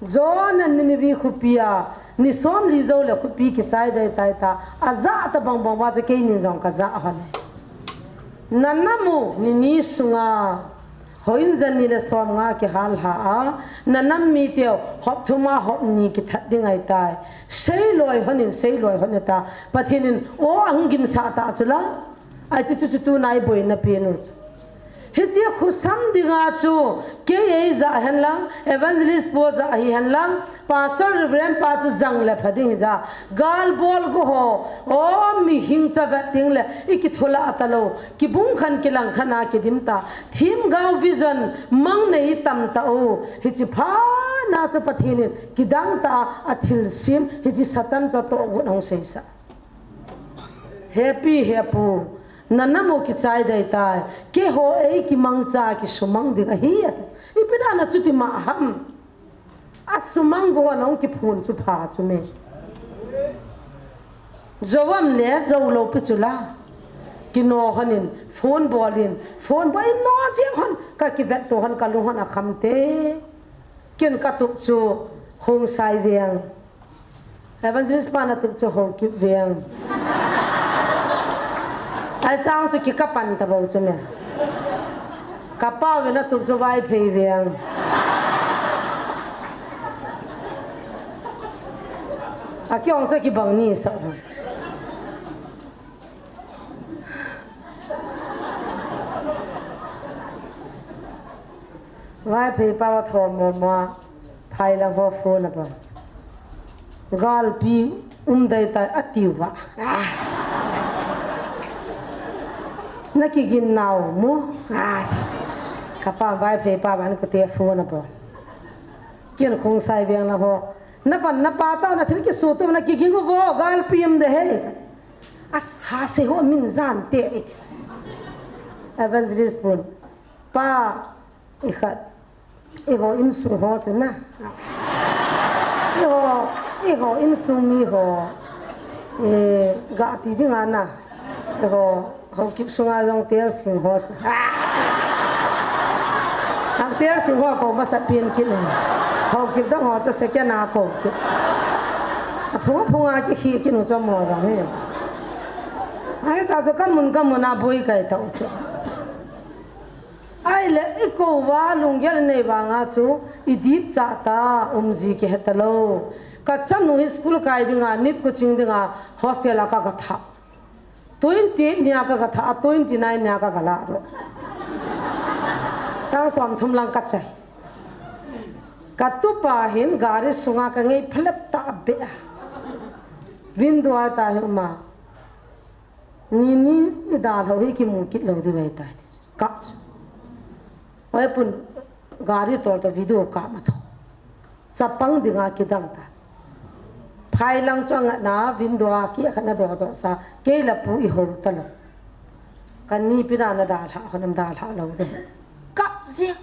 Jonah Nineveh khopia, ni somli jou le khopi kichai dai tai ta, ajah tabang bang uva chu keinin jong kajah hon e. Nanam u, ni ni sunga, houin jani le somnga kihal lha a, nanam miteu, hop thum a hop ni kithat ding ahi tai. Seiloi hon in, seiloi hon in ta, Pathen in, o ahung ginsah ta chu la, Ahi chu, chu, chu tuna iboina pen u chu. Hiche khosam dinga chu, kei eija hen lang, evangelist pa ja hi hen lang, pastor reverend pa chu jang le pha ding hija, gal bol go ho, o mihing chu vet ding le, ikitholah talou, kibung khan kilang khan a kidim ta, themgao vision, mang nei tam tau, hiche phat na chu Pathen in, kidang ta a, athilsem, hiche Satan chu atoh got hung seisa. Hepi, hepu, nanam u kichai dai tai, keiho eikimangcha kisumang ding ahi, ati. Ipi dan a chuti ma ham. Asumang go na hung kiphun chu pha chu me. Jou am le, jou lou pi chu la. Kino hon in, phone bol in, phone bol in no jeng hon, kakivet to hon, kalung hon akham te. Ken katup chu, Khongsai veng. Evangelist pan atup chu Haokip veng. Ahi chang chu kikapan tabou chu me. Kapau vin atup chu Vaiphei veng. Akihong chu kibang ni sa. Vaiphei pa va thom mo mo a, phai lang ho phone abol. Galpi um dai tai atiu va. Ah. Na kigin nau mo. Ah. Kapa Vaiphei pa van ko te phone abol. Ken Khongsai veng lang ho. Na van na pa tau na thil kisu tu na kigin u vo galpi um de he. Asa se ho min jan te iti. Evangelist pun. Pa, ikhat, eiho insung ho chu na. Eiho, eiho insung mi ho. Eh, ga ti ding a na. Eiho, Haokip sunga jong Telsing ho chu. Ang Telsing ho ko masa pen kit na. Haokip dang ho chu second a ko kit. Aphung aphung a kikhi kit nu chu mo jong he. Ahi ta chu kamun kamun a boi kai ta u chu. Ahile, ikou va lunggel nei vanga chu, idip cha ta, umji kihe talou. Kachanu hi school kai dinga, nit coaching dinga, hostel a kaga tha. Twenty eight nia kaga tha, a twenty nine nia kaga la doh. Sang som thum lang kachai. Katupa hin gari sunga kangei phalep ta a be a. Window a ta hi uma. Ni ni idalhau hi kimu kit lou diu ahitai ti chu. Kap chu. Oi pun gari tol ta video kap ma tho. Chapang dinga kidang ta chu. Phai lang chu angatna window a kikhat na doh doh sa. Kei le pu ihou talou. Kani pina na dalha hon am dalha lou de. Kap jia.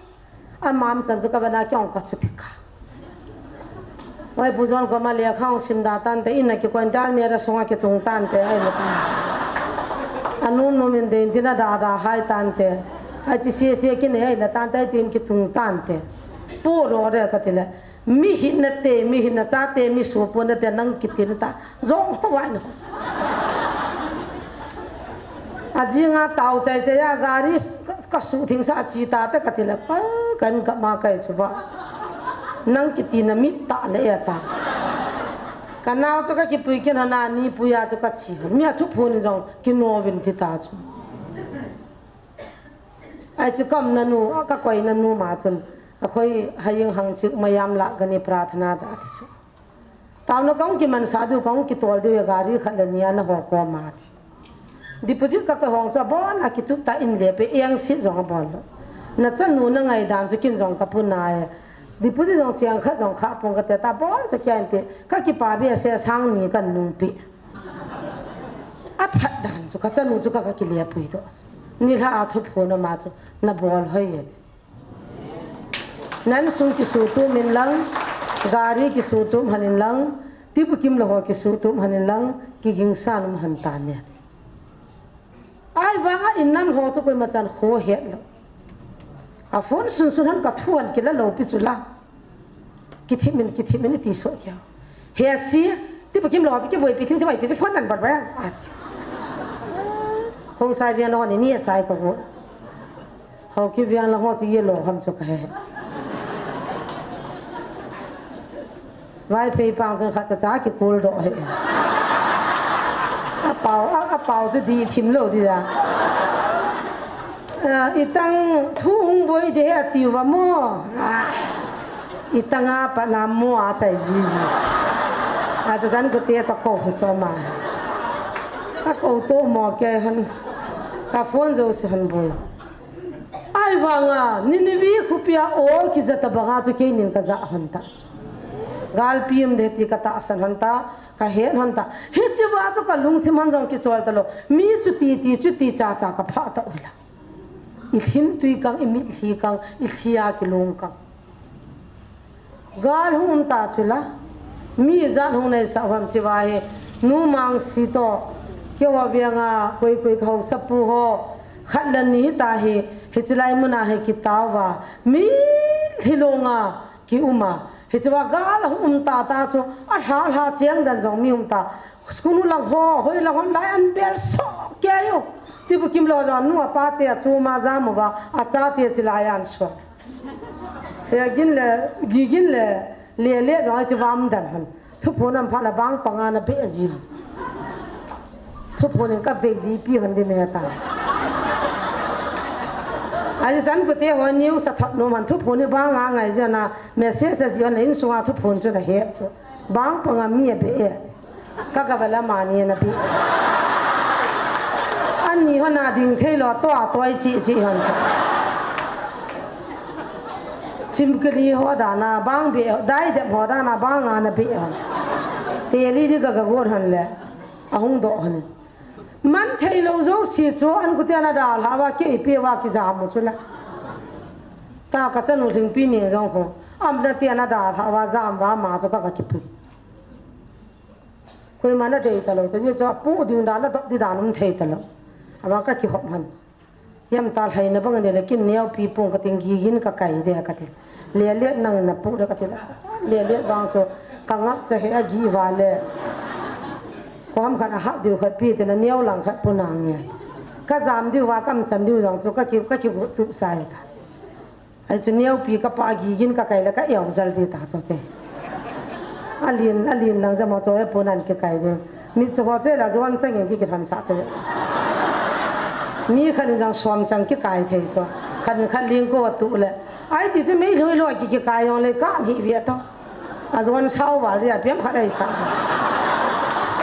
Amam chan chu kavana kyong ka chu tika. Oi, Pu John koma lekha hung sim da tante, in a kikoi in te, almirah sunga kitung tante, ai le ta. Anum num in dei in tin ada ada hai tante. Achi sia sia kinei ai la tante tin kitung tante. Pu ro re ka ti le. Mi hin na te, mi hin na cha te, mi su pu na te nang kitin ta. Zong ho wai no. A jinga tau chai chai a gari ka, ka su thing sa chi ta te ka ti le. Pa kan ka ma kai chu ba. Nang kitin na mi ta le ya ta. Ka nau chu ka kipui kin hana ni puya chu ka chi. Mi a thuphun jong kino vin ti ta chu. Ai chu kam na nu, a ka koi na nu ma chun. A khoi ha ying hang chu mayam la ka ni prathana da ti chu. Tau na kong ki man sa du kong ki tol du ya gari khat le nia na ho ko ma ti. Deposit ka ka hong chu a bon a ki tup ta in le pe eng sit jong a bon lo. Na chanu na ngai dan chu kin jong ka pu na e. Deposit jong chiang khat jong kha pong ka te ta bon cha kya in pe. Ka ki pa bi a se sang ni kan nung pe. A phat dan chu ka chanu chu ka ka ki le pui to. Ni la a thuphun ma chu na bol hoi e. Nan sung ki su tum in lang, gari ki su tum han in lang, tipu kim lo ho ki su tum han in lang, ki ging san um han ta ne. Ai vang a in nan ho chu koi ma chan kho het lo. A phone sun sun han ka thu han ki la lo pi chu la. Ki thim in, ki thim in ti so kya. He si, tipu kim lo chu ki boi pi thim thim ai pi chu phone nan bat ba. A ti. Hong sai vian lo ni ni a sai ko go. Hau ki viang la ho chi ye lo ham chu ka he. Vaiphei pang chun khat cha cha ki kul do he. A pau, a, a pau chu di thim lo di da. A, i tang thu hung boi de he a ti va mo. A, i tang a pa na mo a chai ji ji. A cha chan ko te cha ko hu cho ma. A ko to mo ke han. Ka phone jo si han boi. Ai vanga, Nineveh khopia o kijat a banga chu keinin kaja hon ta. Galpi um de ti katahsan hon ta, kahet hon ta. Hiche va chu kalungthim hon jong kichol ta lo. Mi chuti ti, chuti cha cha kapha ta ula. I lhin tui kang, i mitlhi kang, i lhia kilung kang. Gal hung um ta chu la. Mi ijat hung nei sa ham chi va hi. Nu Mangsi to. Keu a vianga koi koi ka hausa pu ho. Khat le ni ta hi. Hiche lai muna hi kitao va. Mi lhilunga ki um a. Hiche va gal hung um ta ta chu. A lha lha chiang dan jong mi um ta. School nu lang ho, hoi lang hon lai an bel so kei u. Tipu kim lo jong nu a pa te a chu ma ja mu va. A cha te chi lai an so. He gin le, gi gin le, le le jong ai chi vam dan han. Thuphun am pha la bang panga na be ji. Thuphun in ka ve li pi han din he ta. Ai chan ko te ho niu sa thot no man thuphun ni bang a ngai ja na message a ji on in sunga thuphun chu na he chu. Bang panga mi a be e. Ka ka vala mani na pi. Ani hon a ding thei lo to a toi chi chi hon cha. Chim kali ho da na bang be, dai de ho da na bang a na be hon. Te li di ka ka gon hon le. A hung do hon. Man thei lo jo si chu an ku te na da la wa ke pe wa ki ja mu chu la. Ta ka chanu hling pi ni jong ho. Am na te na da la wa ja am wa ma chu ka ka ki pi. Koima na dei ta lo, cha ji chu a pu ding dan, a dop di dan um thei ta lo. Ama ka kihop han. Yam ta lhai na bang ni le kin neo pi pung ka ting gi gin ka kai de ka ti. Le le nang na pu de ka ti la. Le le bang chu ka ngap cha he a gi va le. Ko ham khan a hap diu khat pi te na neo lang khat pu na nge. Ka jam diu va kam chan diu jong chu ka ki, ka ki gu tu sai ta. Ai chu neo pi ka pa gi gin ka kai le ka eo jal di ta chu ke. A lin, a lin lang jamo chu e pu nan ki kai di. Mi chu ho che la juan chang in ki ki tham sa te. Mi khan jang suam chang ki kai thei chu. Khan khan ling ko tu le. Ai ti chu mei lhoi lhoi ki ki kai yong le ka hi ve to. A juan sau va le a piam khat ai sa.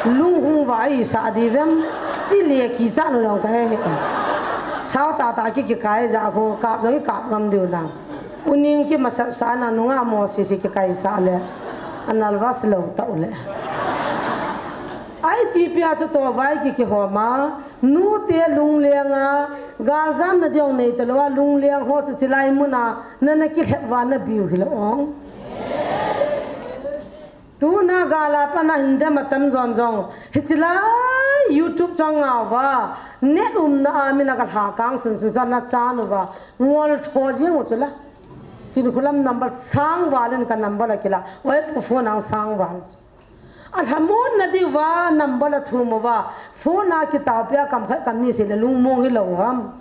Lung hung va ai sa di vem. I le ki sa no yong ka he he. Sau ta ta ki ki kai ja ko ka no i ka ngam diu na. Uning ki masa sa na nunga mo si si ki kai sa le. Anal vas lo ta u le. Ai ti pia chu to vai ki ki ho ma. Nu te lung lenga. Gal jam na diong nei ta lo a lung leng ho chu chi lai muna. Na na ki lhep va na biu hi lo ong. Tuna gal a pat a hin dem a tam jon jong, hiche lai YouTube chang ngau va, net umna a min a ka lha kang sun sun chan a chan uva, ngol tho jing u chu la. Chinkholam number sang val in ka number a kila, oi pu phone ang sang val. A lhamon na diu va number a thum uva, phone a kitao pia kam khat kam ni sei le lungmong hi lo ham.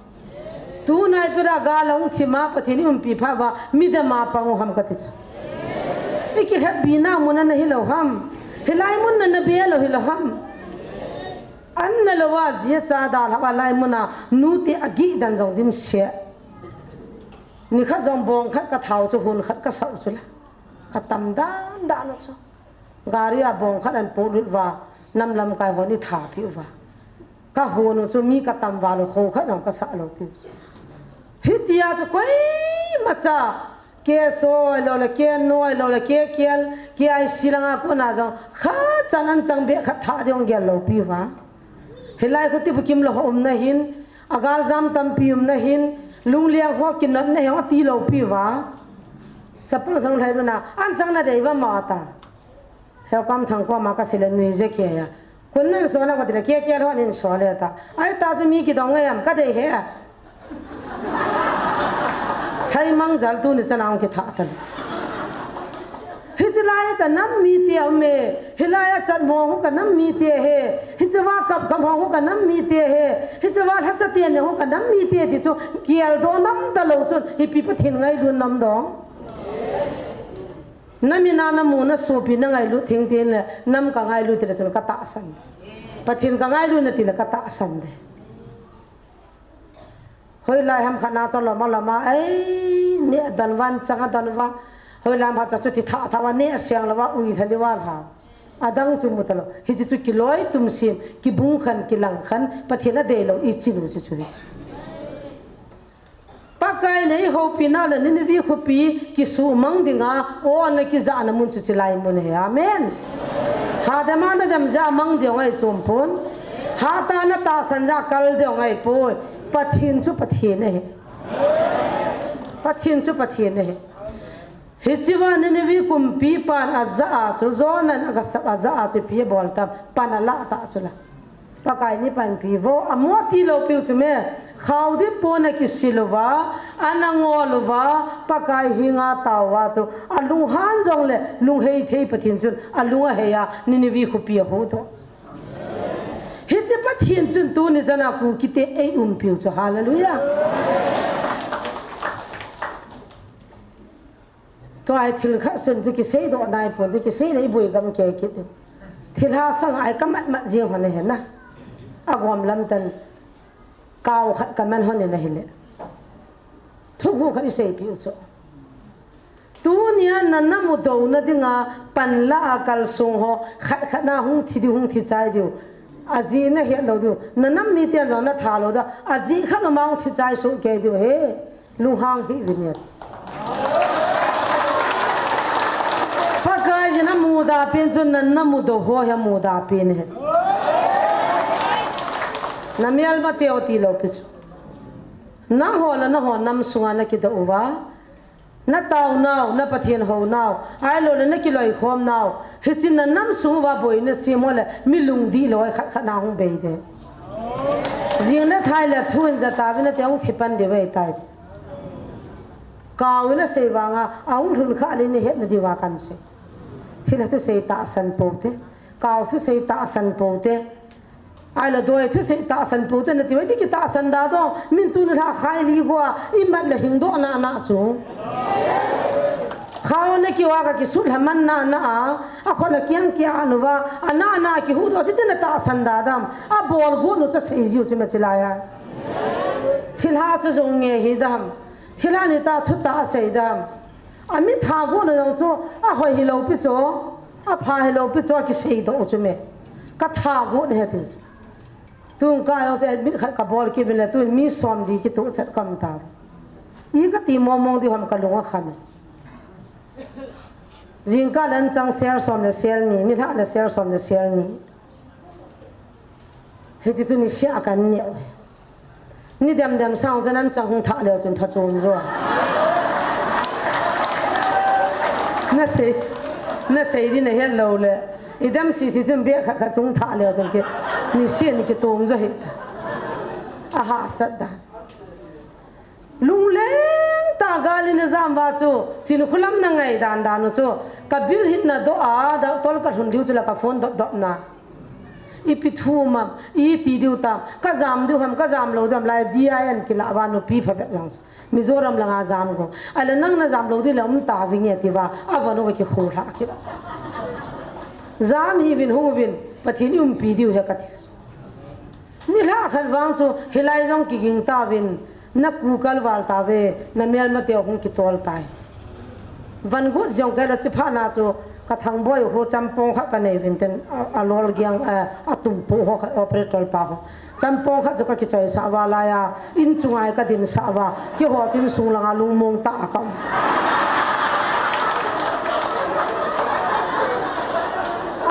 Tuna i pira gal a hung thima Pathen i umpi pha va, mi dem a pang u ham ka ti chu. I kilhep bina mun a na hi lo ham. Hilai mun na na be lo hi lo ham. An na lo va zia cha da lha va lai mun a nu te a gi dan jong dim se. Ni khat jong bong khat ka thau chu hun khat ka sau chu la. Ka tam dan dan chu. Gari a bong khat an pu lut va, nam lamkai hon i tha pi uva. Ka hun u chu mi ka tam va lo kho khat jong ka sa lo pi. Hitia chu koima cha, ke soi lo le, ke noi lo le, ke kial, ke ai silang a ko na jong, kha chan an chang be khat tha ding gel lo pi va. Hilai khu ti bukim lo ho um na hin, a gal jam tampi um na hin, lungliang ho kinot na hin, a ti lo pi va. Chapang thang lai na, an chang na dei va ma ta. Heo kam thang ko ma ka sile nui je ke ya. Kun nan so na ko ti le ke ke lo nin so le ta. Ai ta chu mi ki dong ngai am ka dei he. Khai mang jal tu ni chana ong ki tha tan. Hiche lai ka nam mi te um e. Hilai a chat mo hu ka nam mi te he. Hiche va kap kap ho hu ka nam mi te he. Hiche va lha cha te ne hu ka nam mi te ti chu kial do nam ta lo chun. Hi pi Pathen ngailu nam dong. Na min a na mu na sopi na ngailu thing tin le nam ka ngailu ti le chun ka tahsan. Pathen ka ngailu na ti le ka tahsan de. Hoilai ham khat na chu lama lama, ei, ne a don van chang a don va. Hoilai ham khat chu ti tha tha va ne a siang lo va, ui lha li va lha. A dang chu mu ta lo. Hiche chu kiloi tum sim, kibung khan, kilang khan, Pathen a dei lo, i chi nu chu chu hi. Pakai nei hopina le Nineveh khopi kisumang dinga, o na kijana mun chu chilai mun hi. Amen. Hadam a na dem ja mang ding ngai chom pon. Hata na tahsan ja kal ding ngai poi. Pathen chu Pathen ahi. Pathen chu Pathen ahi. Hiche va Nineveh kumpi pan a ja a chu, Jonah in a ga sap a ja a chu ipi a bol tam, pan a la ta chu la. Pakai in panpi vo, a mo ti lo piu chu me, khau di pon a kisil uva, a na ngol uva, Pakai henga tao uva chu, a lunghan jong le, lunghei thei Pathen chun, a lung a hei a, Nineveh khopi a hu doh. Hiche Pathen chun tuni jana Kuki te ei umpiu chu, hallelujah. Tua hi thil khat sun chu kisei doh nai pon, ti kisei le i bui gam kei kit u. Thilha sang ai ka mat mat jing hon ahi na. A gom lam tan kau khat ka man hon in ahile. Thugu khat i seipi u chu. Tunia na nam u douna dinga pan la a kalsong ho khat khat na hung thi diu, hung thi chai diu. A ji na het lo diu. Na nam mi ten jong na tha lo da. A ji khat na ma hung thi chai su kei diu he. Lunghang hih uvin. Pakai in a muda pen chun na, na mudo ho hi a muda pen ahi. Na mial ma teo ti lo pi chu. Nangho le nangho nam sunga na kido uva. Na tao nau, na Pathen hou nau. Ahilou le na kiloikhom nau. Hiche na nam sung uva boina sem ho le mi lungdih lou khat khat na hung bei de. Jing le thai le thu in ja tauvin nate hung thi pan diu ahitai. Kau in asei vanga, a hung lhun kha le na hetna diuva kan sei. Thilha thusei tahsan pou te, kau thusei tahsan pou te, ahilou doi thusei tahsan pou te nati uva, iti kitahsan da dong, min tuni lha khai li go a, i mat le hing doh na na chu. Khau na kiva ka kisut lha man na na a, a khut na kiang kia nuva, a na na kihu doh, iti na tahsan da dam, a bol go nu cha sei jiu chu me chilai a. Thilha chu jong nge hi dam. Thilha ni ta thu ta a sei dam. A mi tha go na jong chu a hoi hi lo pi chu. A pha hi lo pi chu a kisei doh chu me. Ka tha go na he ti chu. Tung ka jong chu admit khat ka bol kivin le tun mi som di kitu chat kam ta. I ka ti mong mong di hom ka lung a khan. Jingkah le an chang sel som le sel ni, nilhah le sel som le sel ni. Hiche chu niseh a kan neh u. Ni dem dem sang chun an chang hung thah leu chun phachom jo. Na sei. Na sei di na het lou le. Idam sisi chun beh khat khat chung tha leu chun ki. Ni sin ki tung jo hi. A hahsat dan. Lungleng tah gal in na jam uva chu, Chinkholam na ngai dan dan u chu, ka bil hin na doh a, da tol ka lhun diu chu la ka phone dot dot na. Ipi thu mam, iti diu tam, ka jam diu ham, ka jam lou diu ham, lai D I N kila uva nupi phabep jong chu. Mizoram langa jam go. Ahile nang na jam lou di le um ta vinge ti uva, a vanu ka kikhol hla ki. Jam hi vin hung vin, Pathen i umpi diu he ka ti. Nilhah khat vang chu, hilai jong kiging tauvin, na kukal val tauve, na melmate hung kitol tai. Van gut jong kei la chi phat na chu, ka Thangboi ho champong khat ka nei vin ten, a, a lol giang, a, a tumpu ho khat operator pa ho. Champong khat chu ka kichoi sah uva lai a, in chunga ka din sah uva, kihot in sung langa lungmong tah a ka um.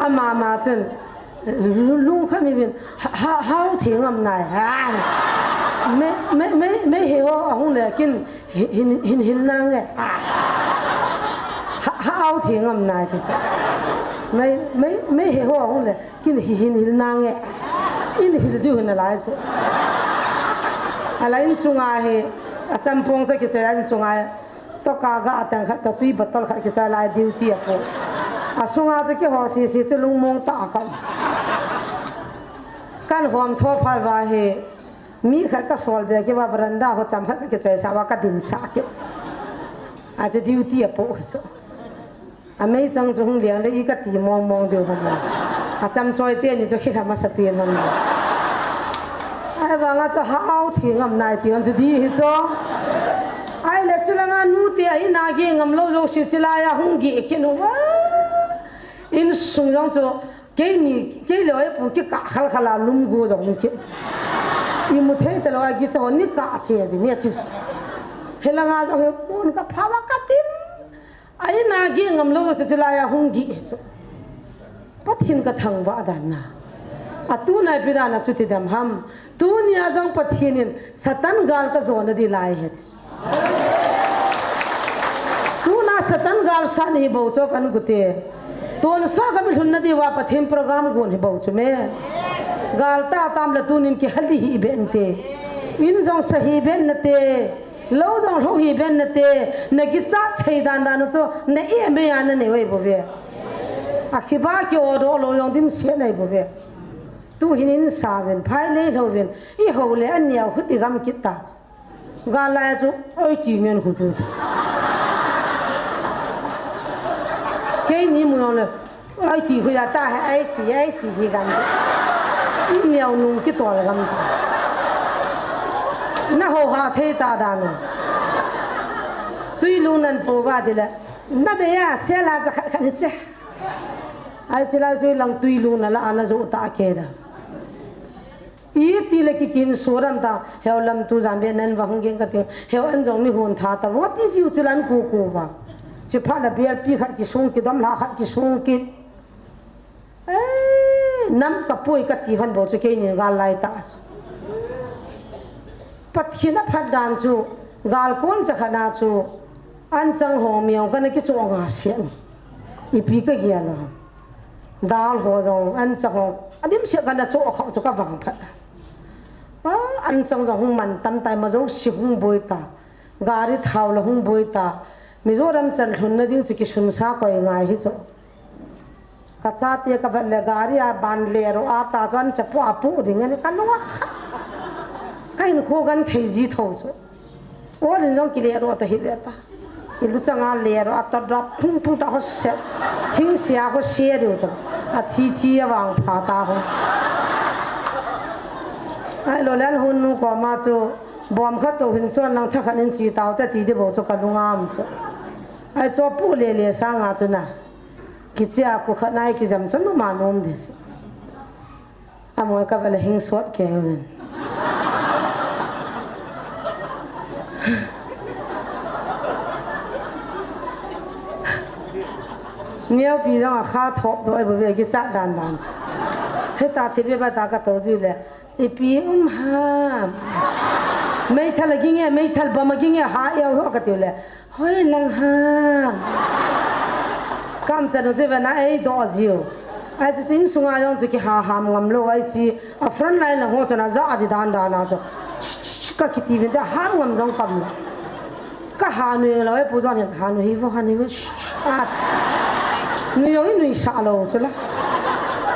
Ama ma chun, Lu-, lungkham hi vin, ha, ha, hao thi ngam nai, ha. Me, me, me, me he ho ahung le, kin hi-, hin, hin hil nange, ha. Ha, hao thi ngam nai ti cha. Me, me, me he ho ahung le, kin hi, hin hil nange. In hil diu hin alai chu. Alai in chunga hi, a champong cha kichoi in chunga hi. Toka ga ateng khat, to tui bottle khat kisai lai duty apo. Asunga chu kiho sisi chu lungmong tah a ka um. Kan hom tho phal uva hi, mi khat ka sol be ki uva veranda ho cham khat ka kichoi sah uva ka din sah ki. A chu duty apo hi chu. A meichang chu hung liang le i ka ti mong mong diu ham. A cham choi te ni chu khilha masa pi ham. Ahivanga chu hao thi ngam nai ti hon chu di hi chu. Ahile chulanga nu te a in a geh ngam lou jouse chulai a hung geh kit uva. Insung jong chu keini, kei le oi pu kikah khal khal a lum gu jong kit. Imu thei talou a gicha hon ni kah che vi ni a ti. Hilanga jong hi pon ka pha uva ka tim. A in a geh ngam lou jouse chulai a hung geh chu. Pathen ka thangvah dan na. A tuna ipi dan a chuti dem ham. Tunia jong Pathen in Satan gal ka jona di lai ahi ti. Tuna Satan gal sat hi bou chu kan gute. Tonsot ka mi lhunna diuva Pathen program gon hi bou chu me. Gal tah tam le tunin kihal di hih beh inte. In jong sa hih beh inte. Lou jong lhou hih beh inte, na kichat thei dan dan u chu, na imei a na nei u ahi bou ve. A khiba ki-odoh lou jong dimset ahi bou ve. Tuhin in sa uvin, phai lei lhou uvin, i hou le a neo khu ti gam kit ta chu. Gal lai chu, oi ti ngen khu chu. Keini mu jong le, Ai ti khu ya ta he, ai ti, ai ti hi gam. I neo nung kitol gam ta. Na ho ha thei ta dan u. Tui lung nan po va di le. Na de ya, se la za khat khat che. Ai chi lai chu lang tui lung na la ana zo ta ke da. Iti le kikin suram ta, heu lam tu jan be nan va hung ging ka ti, heu an jong ni hun tha ta, va ti siu chu lan ku ku va. Chi pha la bial pi khat ki sung ki dom la khat ki sung ki. Eh, nam ka pui ka ti hon bou chu keini gal lai ta chu. Pathen a phat dan chu, gal kon cha khat na chu, an chang ho miau ka na ki chu nga sian. Ipi ka gia na. Dal ho jong, an chang ho, a dimset ka na cho khau chu ka vang phat. Ah, an chang jong hung man tam tai ma jouse hung boi ta. Gari thao la hung boi ta. Mizoram chan lhun na ding chu kisun sa koi ngai hi chu. Ka chate ka vet le gari a ban le ro a ta chu an cha pu a pu ding ani ka nung a kha. Ka hin khu gan thei ji tho chu. Ol in jong kile ro ta hi ve ta. I lu changa le ro a ta drop phung phung ta ho se. Thing sia ho se diu ta. A thi thi a vang pha ta ho. Ai lo len hun nu ko ma chu bom khat to hin chon lang tha khat in chi tau ta ti de bo chu ka lungam chu. Ai cho pu le le sa nga chu na. Kichia ku khat nai kijam chu nu ma nom de chu. Amoi ka vele hing sot ke men. Neo pi jong a kha thop do ai bo ve ki cha dan dan. He ta thi be ba ta ka to ji le. Ipi um ha. Meithal a ginge, meithal bam a ginge ha eo ho ka tiu le. Hoi lang ha. Kam chan u chu vena ei do jiu. Ai chu chin sunga jong chu kiha ham ngam lou ai chi. A front line lang ho chu na ja di dan dan a chu. Ka kiti vin te ham ngam jong kam lou. Ka ha nui lou e pu jong hin ha nui hi vo ha nui vo. At. Nui jong i nui sa lou chu la.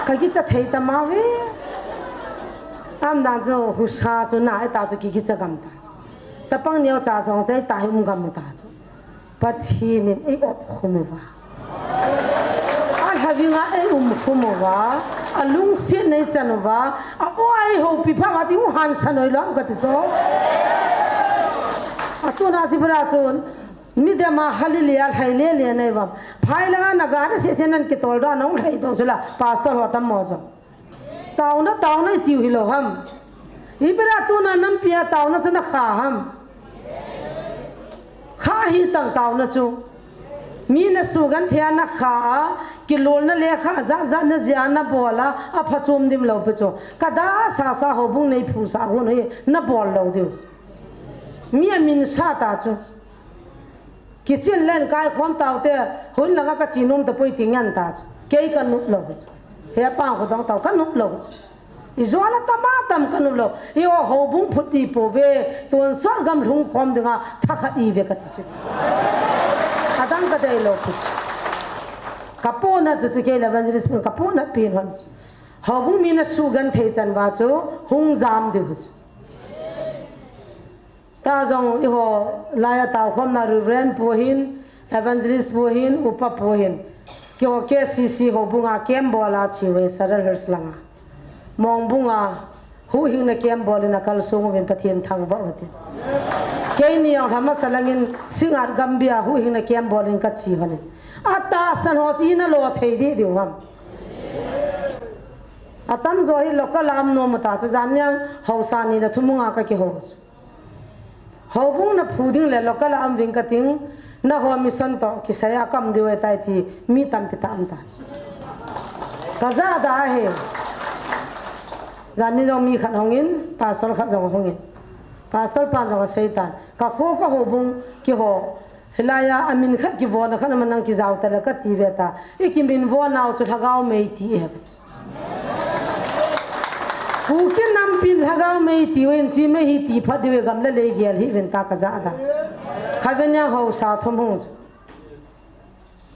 Ka kicha thei ta ma ve. Am dan chu husa chu na e ta chu ki kicha gam ta. Chapang neo cha jong chai ta hi um gam ta chu. Pathen in ei op khum uva. A lhaving a ei um khum uva. A lungset nei chan uva. A o ei houpi pha ma chi u han sa noi lou ka ti so. A tu na chi bra chun. Mi de ma hallelujah hai le le nei vam. Phai langa na ga se se nan ki tol do na u hai do chu la. Pastor ho tam mo so. Taona, taona i tiu hilou ham. Ibera tuna nampi a taona chu na kha ham. Kha hi tang taona chu. Mi na sugan thei a na kha a, kilolna le kha ja ja na jia na bol a, a phachom dim lou pe chu. Ka da sa sa houbung nei phu sa gon hi na bol lou diu. Mi a min sa ta chu. Kichin len kai khom tau te, hun langa ka chi nom ta poi ti ngan ta chu. Kei ka nup lou chu. He pang kho dong tau ka nup lou chu. I zuala tama tam ka nup lou. I o houbung phuti po ve, tun sual gam lhung khom dinga tha khat i ve ka ti chu. Adang ka dei lou chu. Ka pona chu chu kei le evangelist pun ka pona pin hon chu. Houbung mi na sugan thei chan va chu hung jam diu chu. Ta jong i ho lai a tau khom na Reverend pu hin, Evangelist pu hin, Upa pu hin. Ki ho K C C houbung a camp bol a chi ve Saddle Hills langa. Mongbung a huhhingna camp bol in a kal sung uvin Pathen thangvah u tin. Kei ni jong lhama sa langin Singngat Gambih a huhhingna camp bol in ka chi hon in. A tahsan ho chi na lo thei di diu ham. A tam jo hi local a um nom ta chu jan jang hausa ni le thum nga ka kihou. Houbung na phu ding le local a um ving ka ting, na ho mission to kisai a kam diu e tai ti mi tampi ta um ta chu. Ka ja da he. Jan ni jong mi khat hong in, pastor khat jong hong in. Pastor pan jong a sei tan. Ka kho ka houbung kiho. Hilai a, a min khat kivon a khat a manang kijao ta le ka ti ve ta. I kimin von nau chu Lhagao mei ti e ka ti. Kuki nampin Lhagao mei ti uvin chi mei hi ti phat diu e gam le lei gel hi uvin ta ka ja da. Kha ve niang hausa thum hung chu.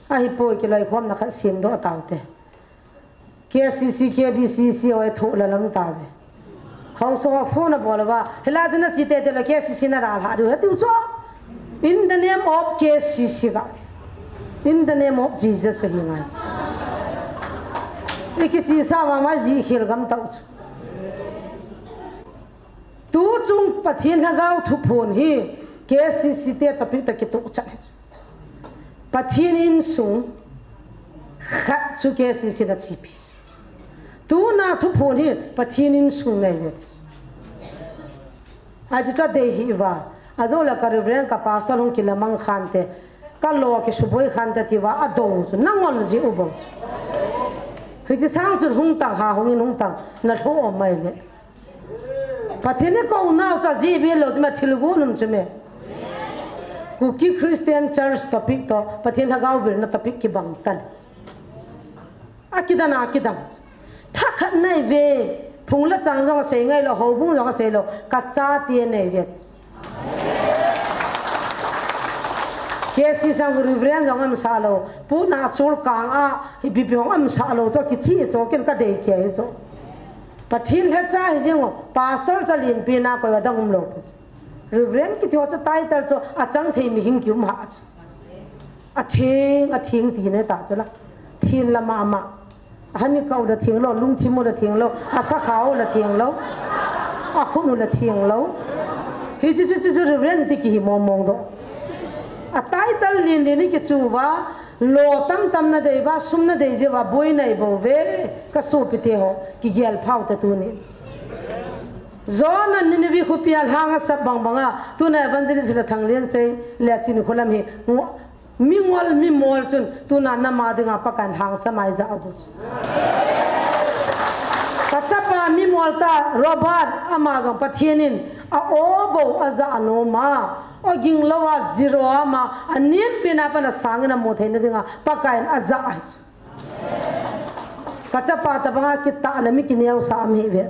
Ahi poi kiloi khom na khat sim do tau te. K C C, K B C C oi tho la lam ta ve. Hausa phone a bol va. Hila chu na chi te te le K C C na ra la du ha tu cho. In the name of K C C ga. In the name of Jesus hi ngai. I kichi sa va mai ji khel gam tau chu. Tu chung Pathen Lhagao thuphon hi K C C te tapi ta kitu chan. Pathen insung khat chu K C C na chipi. Tuna thuphon hi Pathen insung nei ve. A chu cha dei hi va. A jo la ka Reverend ka pastor hung kila mang khan te. Ka lo ki suboi khan te ti va a do chu nangol ji u bo. Hi chi sang chu hung tang ha hung in hung tang na tho mai le. Pathen in kou nau cha ji ve lo chu ma thil gu num chu me. Kuki Christian Church topic to Pathen Lhagao vil na topic kibang tan. A kidan a kidan. Tha khat nai ve. Phung la chang jong a sei ngai lo, houbung jong a sei lo. Ka cha ti nai ve. K C sang Reverend jong am sa lo. Pu na chul kang a hi bi bi jong am sa lo. Cho kichi cho ken ka dei ke hi cho. Pathen lhacha hi jeng o, pastor cha lin pi na koi adang um lo. Reverend kiti ho cha title cho achang thei mi hing ki um ha. A thing, a thing ti ne ta cho la. Thin la ma ma. Hani kau la thing lo, lungthim u la thing lo, a sakha u la thing lo. A khun u la thing lo. Hi chu chu chu chu Reverend ti ki hi mong mong do. A title lin lin ni ki chu va, lo tam tam na dei va, sum na dei je va, boi nai bo ve, ka sopi te ho, ki gel phau ta tu ni. Jonah Nineveh khopi a lhang a sap bang bang a, tuna evangelist la thang lien sei, le chin khulam hi, ngo-, mi ngol, mi mol chun, tuna nama dinga Pakai in lhang sa mai ja a bu chu. Ka chapa mi mol Walter Robert, ama jong Pathen in a-o bou aja anom a, oging lou a, zero ama, anempin a pat a sangin amu theina dinga Pakai in aja ahi chu. Kachapa tabanga kitah le mi kineosah ahi ve.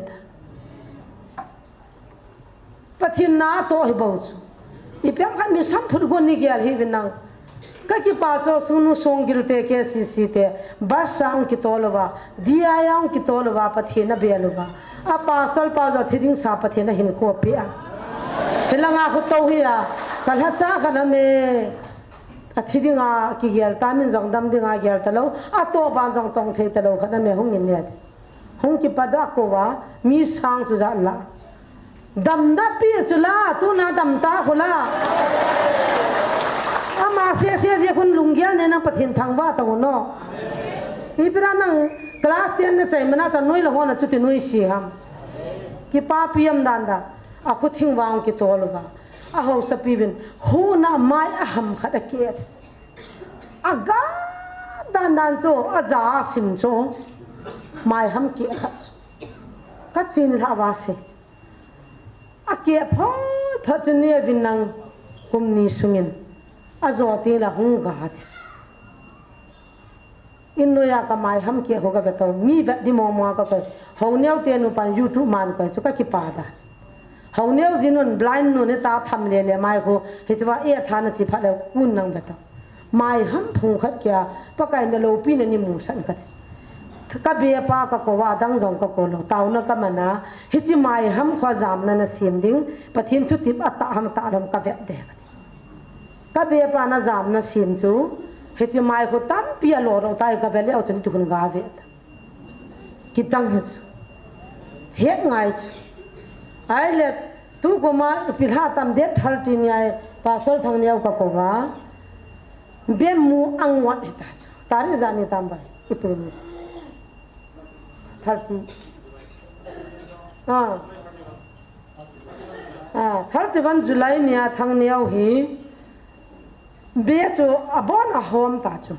Pathen na atoh hi bou chu. Ipi ham khat mi samphut gon ni gel hi vin nang. Ka kipa chu sunu Songgil te, K C C te, bus a hung kitol uva, D I a hung kitol uva, Pathen abel uva. A pastor pa jong thi ding sa Pathen ahin khopi a. Hilanga khu tou hi a, ka lhacha khat a me. Athi dinga kigel ta, min jong dam dinga gel talou, atoh ban jong tong thei talou khat a me hung in ne. Hung kipat a kou a, mi sang chu ja la. Damna pi chu la, tuna dam ta khu la. Ama sese je khun lunggel ne nang Pathen thangvah tau no. Ipi ra nang class ten na chai mana cha noi la hon a chuti noi si ham. Kipapi am dan da. A khu thing vang kitol uva. A haosapi vin. Huna mai a ham khat a ke. Aga dan dan chu, aja asim chu, mai ham ke khat chu. Ka chin lha va se. A ke phot phot chu ni a vin nang kum ni sungin. Ajo ti la hung ga ti. In noiya ka mai ham ke ho ka ve tau. Mi vet di mo mo ka koi. Ho neo te nu pan YouTube man koi chu ka kipa da. Ho neo jin un blind nu ne ta tham le le mai khu, hiche va e tha na chi phat le kun nang ve ta. Mai ham phung khat kia, Pakai na loupina nei musan ka ti. Ka be pa ka kou a, dang jong ka kou lou, taona ka man a, hiche mai ham khu jamna na sem ding, Pathen thutep a tah ham tah lou ham ka vet de ka ti. Ka be pa na jamna sem chu, hiche mai khu tampi a lo ro tai ka ve le au chu ni tu hun ga ve ta. Kitang hi chu. Het ngai chu. Ai le tu kou ma ipi lha tam det thal ti ni ai Pastor Thangneo ka kou va. Be mu ang wat hi ta chu. Tari ja ni tam bai. Itu ni chu. Thal ti. Ah. Ah, thal ti van July ni a Thangneo hi. Be chu abon a hom ta chu.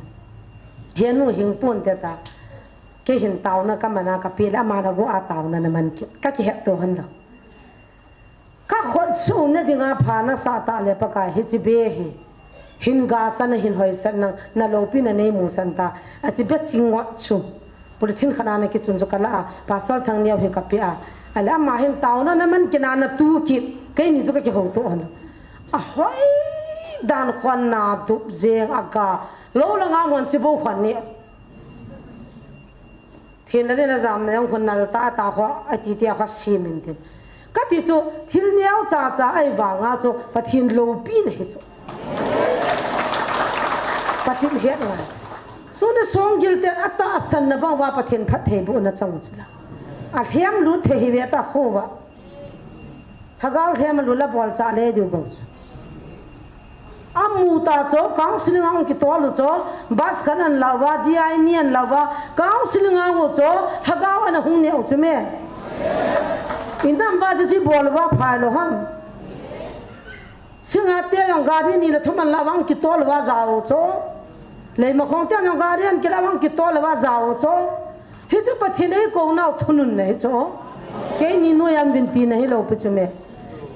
Henu hing pon te ta. Kei hin taona ka man a ka pe le ama na gu a taona na man ki. Ka kihet to han lo. Ka khut su na dinga pha na sa ta le Pakai hiche be hi. Hin ga sa na hin hoi sa na na loupina nei musan ta. A chi be chi ngot chu. Polythene khat a na kichun chu ka la a, Pastor Thangneo hi ka pe a. Ale ama hin taona na man kina na tu kit, keini chu ka kihou to hon. A hoi dan khon na dup jeng a ga, lou la nga hon chi bou khon ni. Thin la ni na jamna jong khon nal ta ta kho, a ti ti a kho simin tin. Ka ti chu, thil neo cha cha ahi vanga chu, Pathen loupina hi chu. Pathen het ngai. Suni Songgil te a tahsan na bang uva Pathen phattheibohna chang chu la. A lhem lut thei hi ve ta kho uva. Lhagao lhem a lut la bol cha le diu bou chu. A mu ta chu, counseling a hung kitol u chu, bus khat an la uva, D I ni an la uva, counseling a hung u chu, lhagao ana hung neo chu me. Inam va chu chi bol uva phai lou ham. Singngat te jong gari ni le thum an la uva hung kitol uva jao u chu. Leimakhong te jong gari an kila uva hung kitol uva jao u chu. Hichu Pathen eikou nau thununna hi chu. Keini noiya vin tina hilou pi chu me.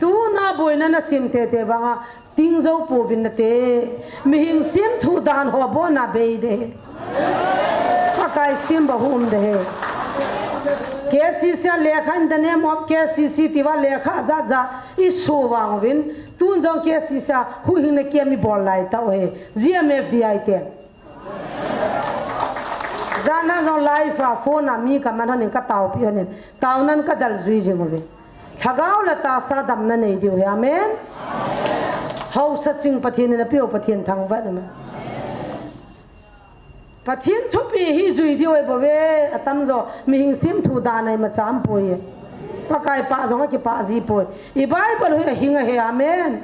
Tuna boina na sem tete vanga, ting jou pouvin nate. Mihem semthu dan ho boina bei de. Pakai sem ba hum de. K C C a lekha in the name of K C C tiva lekha jat jat i so vang uvin. Tun jong K C C a huhhingna kem i bol lai tau hi. G M F D I te. Jana jong live a phone a mi ka man hon in ka taopi hon in. Taonan ka dal jui jing uve. Lhagao le tahsa damna nei diu hi. Amen. Haosa ching Pathen in a piu Pathen thangvah in. Pathen thupi hi jui diu ahi bou ve, atam jo, mihem semthu dan ahi ma cham poi. Pakai pah jong akipah ji poi. I Bible hi ahing ahi, amen.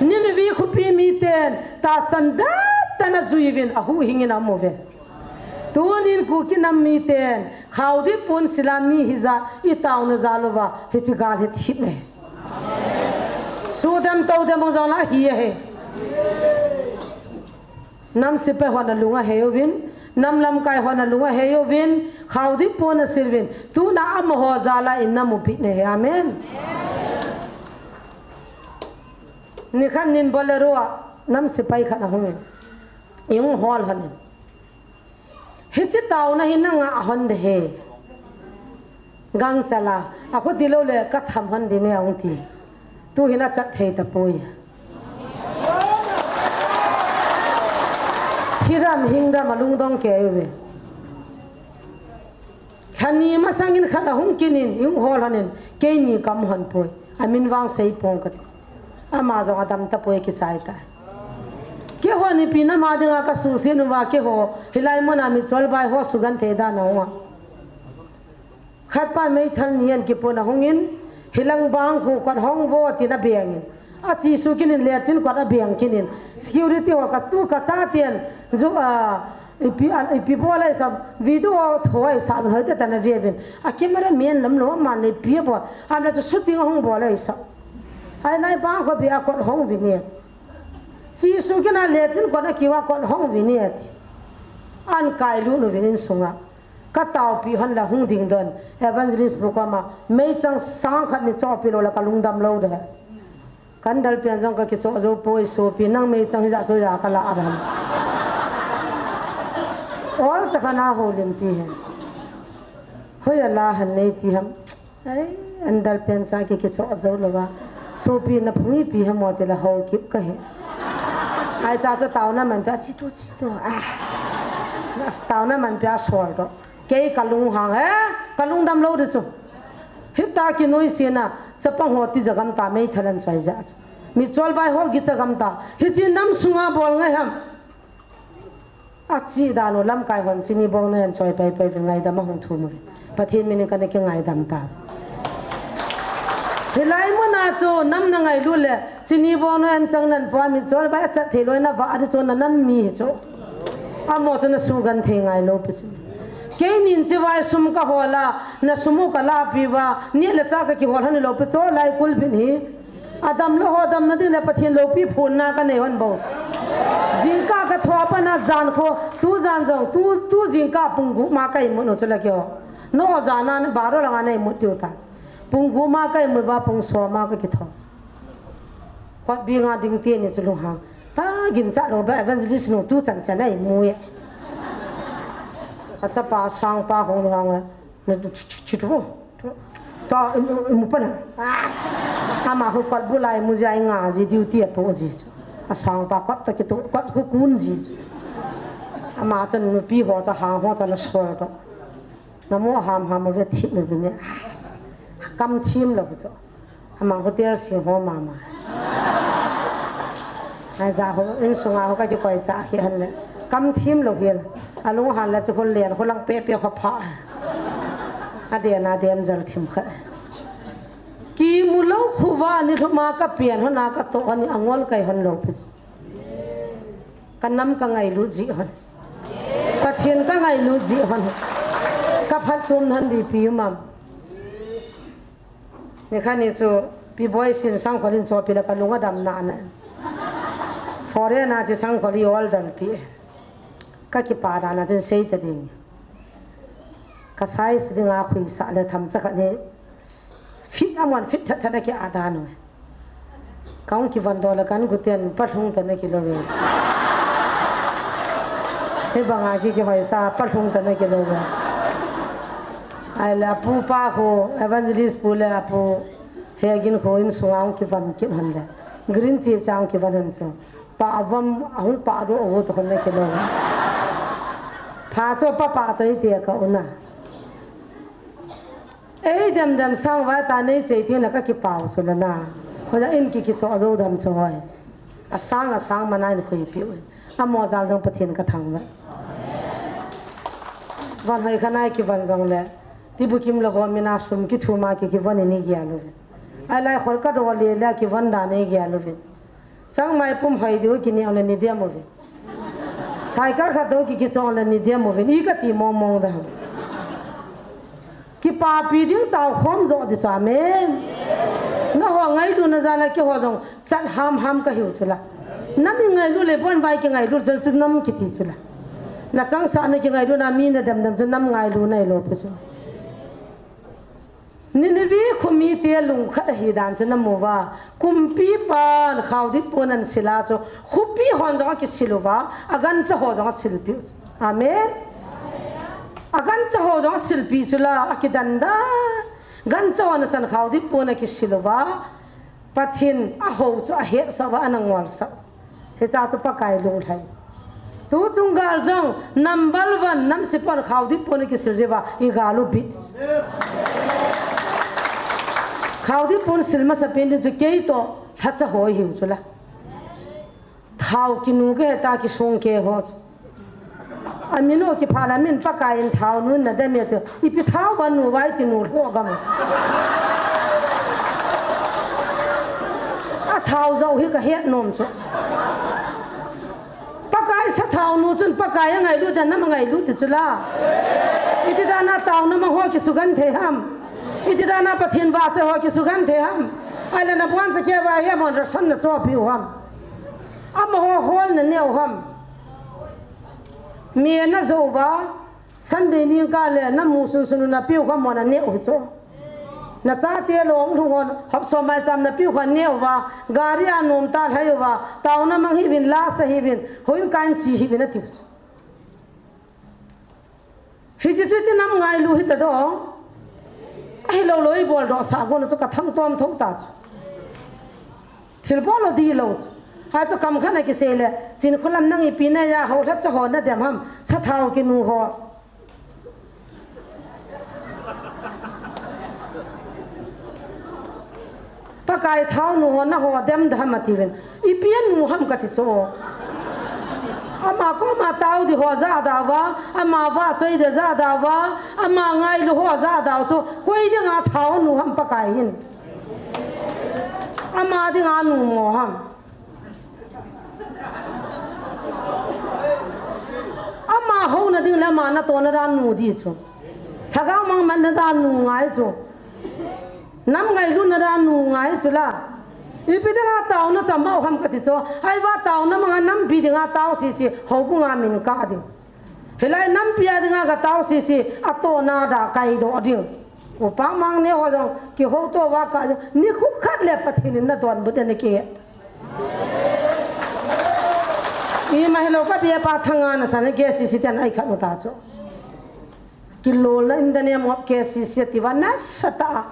Nineveh khopi miten, tahsan dan dan a jui uvin, ahuhhing in aum uve. Tunin Kuki nam miten, khaodip pon sila mi hijat, i taona jal uva, hiche gal hi thip e. Sudam toudam jong la hi ahi. Nam sepai hon alung ahei uvin, nam lamkai hon alung ahei uvin, khaodip pon asil uvin, tuna amaho jal a in namupi nahi, amen. Nikhat nin Bolero a nam sepai khat ahungin, ihung hol honin. Hiche taona hi nanga hon de he. Gangchal a, akhuti lou le katham hon ding e ahung ti. Tuhin achat thei tapoi. Thiram hingdam alungdong kei uve. Lhani masangin khat ahung kinin, ihung hol honin, keini kahon poi. Amin vang seipong kati. Ama jong adam tapoi kichai tai. Keiho nipi nama dinga kasusen uva keiho, hilai muna mi cholbai ho sugenthei dan a hung a. Khatpa meithal ni an kipon ahungin, hilang bang khu kot hong vo tin abengin. Achesuh kinin latrine kot abeng kinin. Security ho katu kachaten. Ju a, ipi, a, ipi bol ahi sam. Video ho tho ahi sam, hoitah tah in ave uvin. A camera man lam lou, aman ipi abol. Ahinla chu shooting ahung bol ahi sam. Ahinla bang khu bia kot hong uvin e. Chesuh kinin latrine kot akiu a kot hong uvin e ati. Ahin kailut uvin insunga. Kataopi hon la hung ding don. Evangelist bu koma, meichang sang khat nei chohpi lou le kalungdam lou de. Candle pen jong kakichoh jou poi sopi, nang meichang hijat chu ja kala a ham. Ol cha kana ho lim pi hen. Hoi ala han nei ti ham. Ai, candle pen cha ki kichoh jou lou va. Sopi na phung ipi ham mo ti la ho kip kahi. Ai cha chu taona man pia chi tu chi tu. Ah. Taona man pia sol do. Kei kalunghang e, kalungdam lou di chu. Hita kinoise na, chapang ho tija gam ta meithal ahin choi ja chu. Mi cholbai ho gicha gam ta. Hiche nam sunga bol ngai ham. Achi dan u lamkai hon chini bong noi ahin choi pai pai uvin ngaidam ahung thum uvin. Pathen min in kana kingaidam ta. Hilai muna chu nam na ngailut le chini bong noi ahin chang nan pua mi cholbai achat thei lou na va di chu na nam mi hi chu. Amaho chu na sugenthei ngai lou pi chu. Keinin chibai sum kahol a, na sum u kalapi uva, neh le chah kakihol hon lou pi chu lai kulbin hi. Adam lou ho damna ding le Pathen loupi phonna kanei hon bou. Jingkah kathou a pat na jan khu, tu jan jong, tu, tu jingkah pung gup ma ka imut u chu le keiho. Nangho jan a baro langa na imut diu ta. Pung gup ma ka imut uva pung som a kakithou. Kot bing a ding teni chu lunghang. Pa ginchat lou ba evangelist nu tu chan chan a imu e. Achapa sangpa hung lunghang a. Na chu, chu, chu, chu, chu. Ta, imu, imu pa na. Ah. Ama khu kot bul a imu jia inga ji duty apo ji chu. Asangpa kot toh kitu, kot khu kun ji chu. Ama chun nupi ho chu hang ho chu ana sol toh. Namu ham ham ave thim ave ne. Ah. Kam thim lou chu. Ama hotel sing ho mama. Aja ho, insunga ho kakikoi cha khi han le. Kam thim lou hel. Alung han le chu hol len, holang pepe ho pha. Aden, aden jal thim kha. Kimu lou khu va ni lhuma kapen hon a katoh hon ni angol kai hon lou pi chu. Kanam kangailut ji hon. Pathen kangailut ji hon. Kaphatchom hon di pi mam. Nikhat ni chu, Pi Boisin Sangkhol in chopi le kalung adam nana. Foreign a chu Sangkhol i order pi. Kakipa dan a chun sei ta ding. Ka size dinga khuisah le themcha khat hi fit a mon fit that that a ki adan u. Kahung kivon doh le kan guten palhung tah na kilou ve. Hibanga ki kihoisa palhung tah na kilou ve. Ahile apu pa khu, evangelist pu le apu Hegin khu insunga hung kivon kit hon le. Green chi chang kivon hon chu. Pa avom, ahung pa do avu to hon na kilou ve. Pha chu pa pa to ite ka una. Ei, dem dem sang vai ta nei chei tina kakipau chu le na. Hoja in ki kichoh jou dem chu hoi. Asang, asang mana in khuipiu. Amo jal jong Pathen kathangvah. Von hoi khanai kivon jongle. Tibukim le ho mina sum kithuma ki kivon in igel uve. Ailai khol kadol le le kivon dan igel uve. Changmai pum hoi diu kineh le ni dem uve. Cycle khat dou ki kichon le ni dem uvin, i kati mong mong da ham. Kipapi ding tao khom jo di chu, amen. Nangho ngailutna jal a keiho jong chat ham ham kahiu chu la. Nam i ngailu le bon vai kingailu jol chu nam kiti chu la. Na changsah na kingailu na mi na dem dem chu nam ngailu na i lo pi chu. Nineveh khomi te lungkhat ahi dan chu na mu va. Kumpi pan khaodip pon an sil a chu. Khopi hon jong a kisil uva. A gancha ho jong a silpi u chu. Amen. A gancha ho jong a silpi chu la a kidan dan. Gancha hon a san khaodip pon a kisil uva. Pathen a ho chu a hetsah uva a na ngolsah. Hicha chu Pakai lunglhai. Tu chung gal jong number one nam sipon khaodip pon a kisil jeh uva i gal u bit. Khaodip pon sil masa pen din chu kei toh lhacha ho i hiu chu la. Thao kinu ke heta kisung ke ho chu. A min u kipha la min Pakai in thao nun na dem e ti. Ipi thao ba nu vai ti nu lho gam. A thao jao hi ka het nom chu. Pakai sa thao nu chun Pakai a ngailu dan nam a ngailu ti chu la. Iti dan a taona mang ho kisugen thei ham. Iti dan a Pathen vahchoi ho kisugen thei ham. Ahile na buan cha ke va hi amahon ration na chopi u ham. Amaho hol na neh u ham. Mi na jo uva, Sunday ni kah le na mu sunsun u na piu kha mo na neh u hi chu. Na chate long lhung hon, hop so mai cham na piu kha neh uva, gari a nom ta lhai uva, taona mang hih uvin, la sa hih uvin, houin kahin che hih uvin a tiu. Hiche chu iti nam ngailu hita do. Ahilou lou i bol doh sah gon chu ka thangtom tho ta chu. Thil bol lou di lou chu. Ha chu kam khat a kisei le, Chinkholam nang ipi na ja ho lhacha ho na dem ham, sa thao kinu ho. Pakai thao nu ho na ho dem da ham ati uvin. Ipi a nu ham kati chu. Ama koma tao di ho ja da uva, ama vahchoi di ja da uva, ama ngailu ho ja da u chu. Koi dinga thao nu ham Pakai hin. Ama dinga nu mo ham. Ama houna ding le ama natohna dan nu di chu. Lhagao mang manna dan nu ngai chu. Nam ngailutna dan nu ngai chu la. Ipi dinga taona cham bou ham kati chu. Ahivang taona manga nampi dinga tao sisi houbunga min kah ding. Hilai nampi a dinga ka tao sisi atohna da kaidoh ding. Upa mang ne ho jong kihouto uva kah ding. Nikho khat le Pathen in nadonbut ding ahi. Ima hilou ka bia pa thanga na san K C C ten ai khat u ta chu. Kilolna in the name of K C C ati uva nasatah a.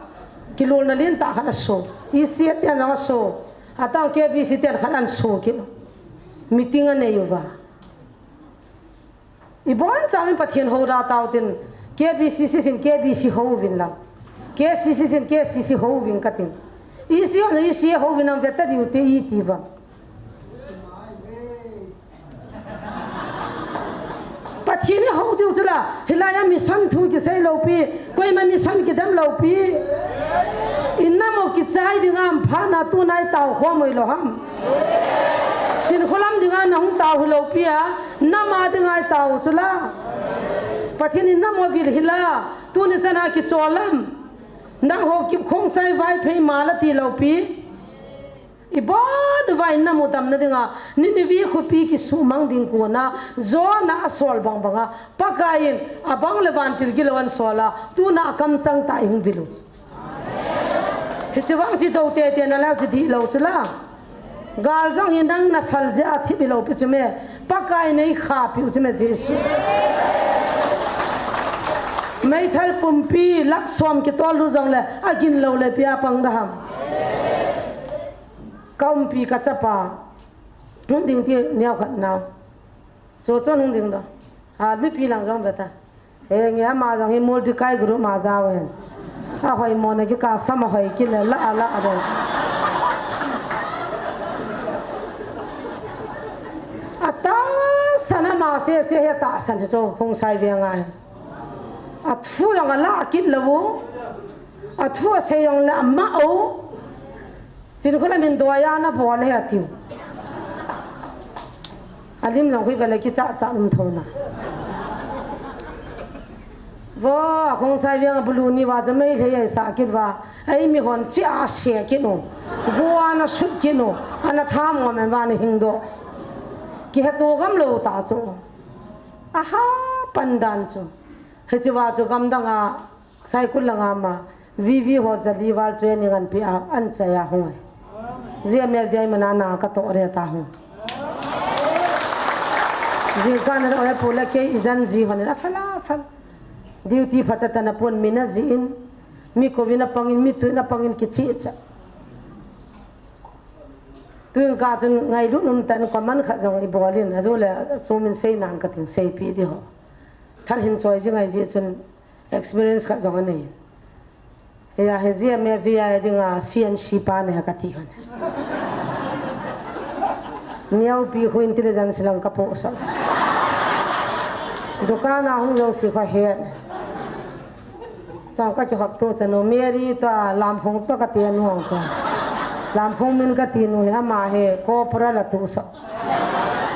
Kilolna lentah khat aso. E C ten jong aso. Atang K B C ten khat aso kit. Meeting anei uva. Ibon chauvin Pathen hou da tao tin, K B C C sin K B C hou uvin lang. K C C sin K C C hou uvin katin. E C hon E C hou uvin, am veta diu te iti uvam. Pathen i hou diu chu la, hilai a mission thu kisei lou pi, koima mission kidem lou pi. I nam u kichai ding am phat na tuna i tao khom u hilou ham. Chinkholam dinga nahung tao hilou pi a, nam a dinga i tao chu la. Pathen in nam u avil hi la, tuni chan a kichol lam. Nangho kip Khongsai Vaiphei ma la ti lou pi. Ibon uva i nam u damna dinga, Nineveh khopi kisumang ding kona, Jonah asol bang banga, Pakai in abang le vantil gilou ahin sol a, tuna akamchang tah a i hung vil u. Hiche vang chu dou tete na leu chu dihlou chu la. Gal jong hi nang na phal jeh a thip hilou pi chu me. Pakai in ei khahpi u chu me Jesu. Meithal pumpi lakh som kitol u jong le agin lou le ipi a pang da ham. Ka umpi ka chapa. Hung ding ti neo khat nao. Cho cho hung ding da. Ha, mipi lang jong ve ta. He nge ama jong hi Mordecai group ma jao hen. Ahoi mo na kikah sam ahoi kit le la la a dong. Atahsan ama sese hi atahsan hi chu Khongsai Veng a hi. Athu jong ala kit lou. Athu asei jong le ama u. Chinkholam in doiya na bol he atiu. Alim jong hui vele kicha cha um thona. Vo, Khongsai Veng a bulu ni uva chu Meitei a sa kit uva. Ei mihon chi a se kit u. Gua Ana sut kit u, ana tham ngam em, ana hing doh. Kihetto gam lou ta chu. Aha, pandan chu. Hiche va chu gamdang a, Saikul langa ma, V V ho jali val training an pe a, an chai a hung ai. Zia mel dia i mana na ka toh re ta hung. Zia ka na oi pu la kei i jan ji hon a fala fal. Duty phata tana pon mi na ji in, mi kovin a pangin, mi tuin a pangin kichi cha. Tuin ka chun ngailut um tan command khat jong i bol in, a jo le sumin sei nang ka ting seipi di ho. Thal hin choi ji ngai ji chun experience khat jong a nei. Hia, hi zia me via dinga C N C pa ne ka ti hon. Niau pi khu intelligence lang ka po sa. Dukan a hung jong si kha he. Chang ka kihop tu chanu Mary to a Lamphung to ka ti anu ang cha. Lamphung min ka ti nu hi ama hi corporal a tu sa.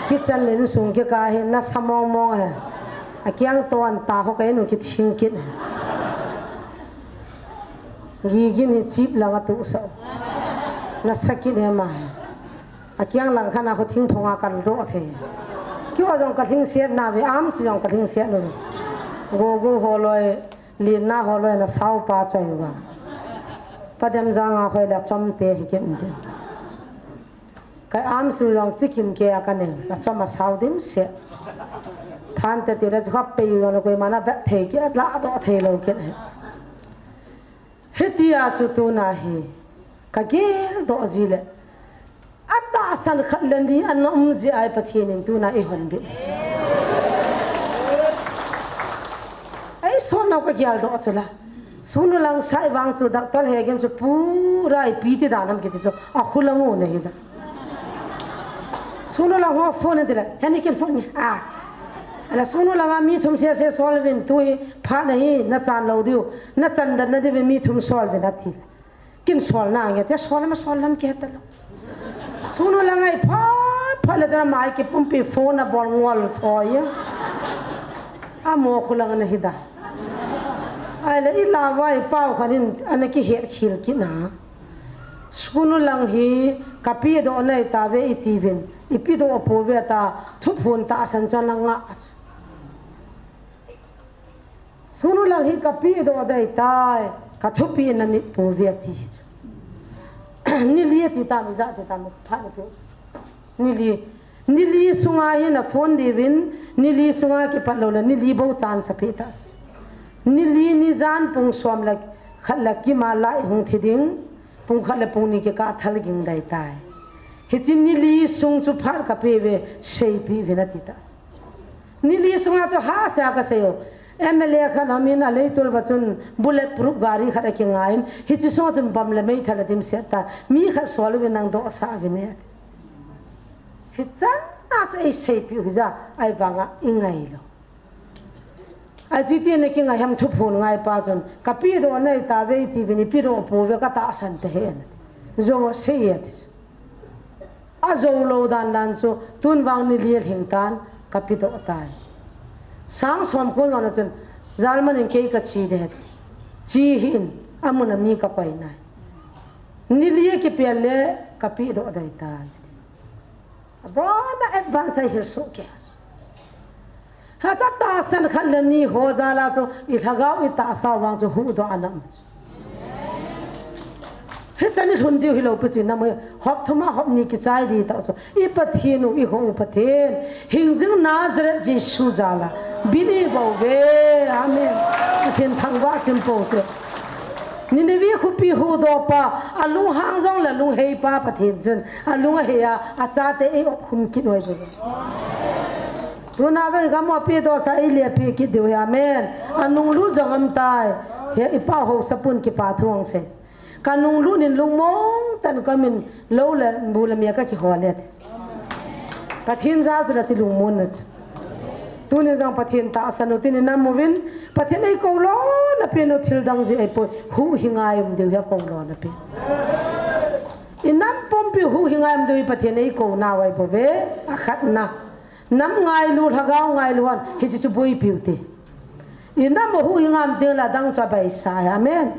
Kitchen le insung kikah hi nasa mong mong hi. A kiang to an ta ho ka inu kithing kit hi. Gigin hi chip lang a tu sa. Nasa kit hi ama hi. A kiang lang khan a ho thingphung a kan doh thei. Kio jong ka thing siat na ve am su jong ka thing siat nu. Go go ho loi. Lin na ho loi na sau pa choi va. Pa dem jang a khoi la chom te hi kin te. Ka am su jong chikim ke a ka ne, sa chom a sau dim se. Phan te ti le chu khap pe jong na koi mana vet thei ke, la do thei lo ke. Hiti a chu tu na hi. Ka gel doh ji le. A tahsan khat le ni a na um ji ai Pathian in tuna i hon be. Ei, son nau ka gial doh chu la. Sunu lang sai vang chu doctor he gen chu pura i pi ti dan am kiti chu a khu lang u ne hi da. Sunu lang ho phone ti le, he ni kin phone ni. A. Ala sunu lang a mi thum se se sol vin tu hi pha na hi na chan lo diu. Na chan dan na diu mi thum sol vin a ti. Kin sol na nge te sol ma sol lam ke ta lo. Sunu lang ai pha pha le jana mai ki pumpi phone a bol ngol thoi. A mo khu lang na hi da. Ai le i la vai pau khan in ana ki her khil ki na. Sunu lang hi ka pi do nai ta ve i ti vin. I pi do po ve ta thu phun ta san chan nga. Sunu lang hi ka pi do dai tai, ka thupi na ni pu via ti chu. Ni li ti ta mi za ti ta mi pha ni pu. Ni li, ni li sunga hi na phone di vin, ni li sunga ki pat lo la, ni li bo chan sa pi ta chu. Ni li ni jan pung som la, khat la ki ma lai hung thi ding, pung khat la pung ni ki ka thal ging dai tai. Hi chin ni li sung chu phat ka pe ve, sei pi vin a ti ta chu. Ni li sunga chu hahsa ka sei u. M L A khat amin a leitul va chun bullet proof gari khat a kingai in. Hichi sunga chun bom le meithal a dim siat ta. Mi khat sol uvin nang doh sa uvin e. Hichan a chu ei seipi u hi ja ai vanga i ngai lo. A chu ti na kingai ham thuphun ngai pa chun ka pi do nai ta ve ti vin i pi do pu ve ka tahsan te he. Jong sei e ti. A zo lo dan dan chu tun vang ni li a hing tan ka pi doh tai. Sang som ko ngon chun jalman in kei ka chi de. Chi hi in a mun a mi ka koi nai. Ni li a ki pel le ka pi doh dai tai. A bona advance ai hil so ke. Hata tahsan khat le ni ho jal a chu i lhagao i tahsa vang chu huhdoh a nam chu. Hichan i lhun diu hilou pi chu nam hop thum a hop ni kichai di tau chu. I Pathian u i ho u Pathian. Hing jing Nazareth Jesu jal a. Bini bou ve. Amen. Pathian thangvah chim pou te. Nineveh khopi huhdoh pa, a lunghang jong le lunghei pa Pathian chun, a lung a hei a, a chate ei op khum kit noi bu. Tuna jong i gam u a pi doh sa i le pi kit diu hi, amen. A nunglut jong am tai. He i pa ho sapun kipa thu ang se. Ka nunglut in lungmong tan ka min lo le bu le mia ka kihol le. Pathian jal chu la chi lungmon na chu. Tunin jong Pathian tahsan u tin i nam uvin, Pathian ei kou lo na pen u thil dang ji ei poi, huhhing a i um diu hi a kou lo na pen. I nam pumpi huhhing a i um diu hi Pathian ei kou nau ai bou ve, a khat na. Nam ngailu, lhagao ngailu hon, hichi chu boipi u te. I nam u huhhing a um ding la dang chu a baisa, amen.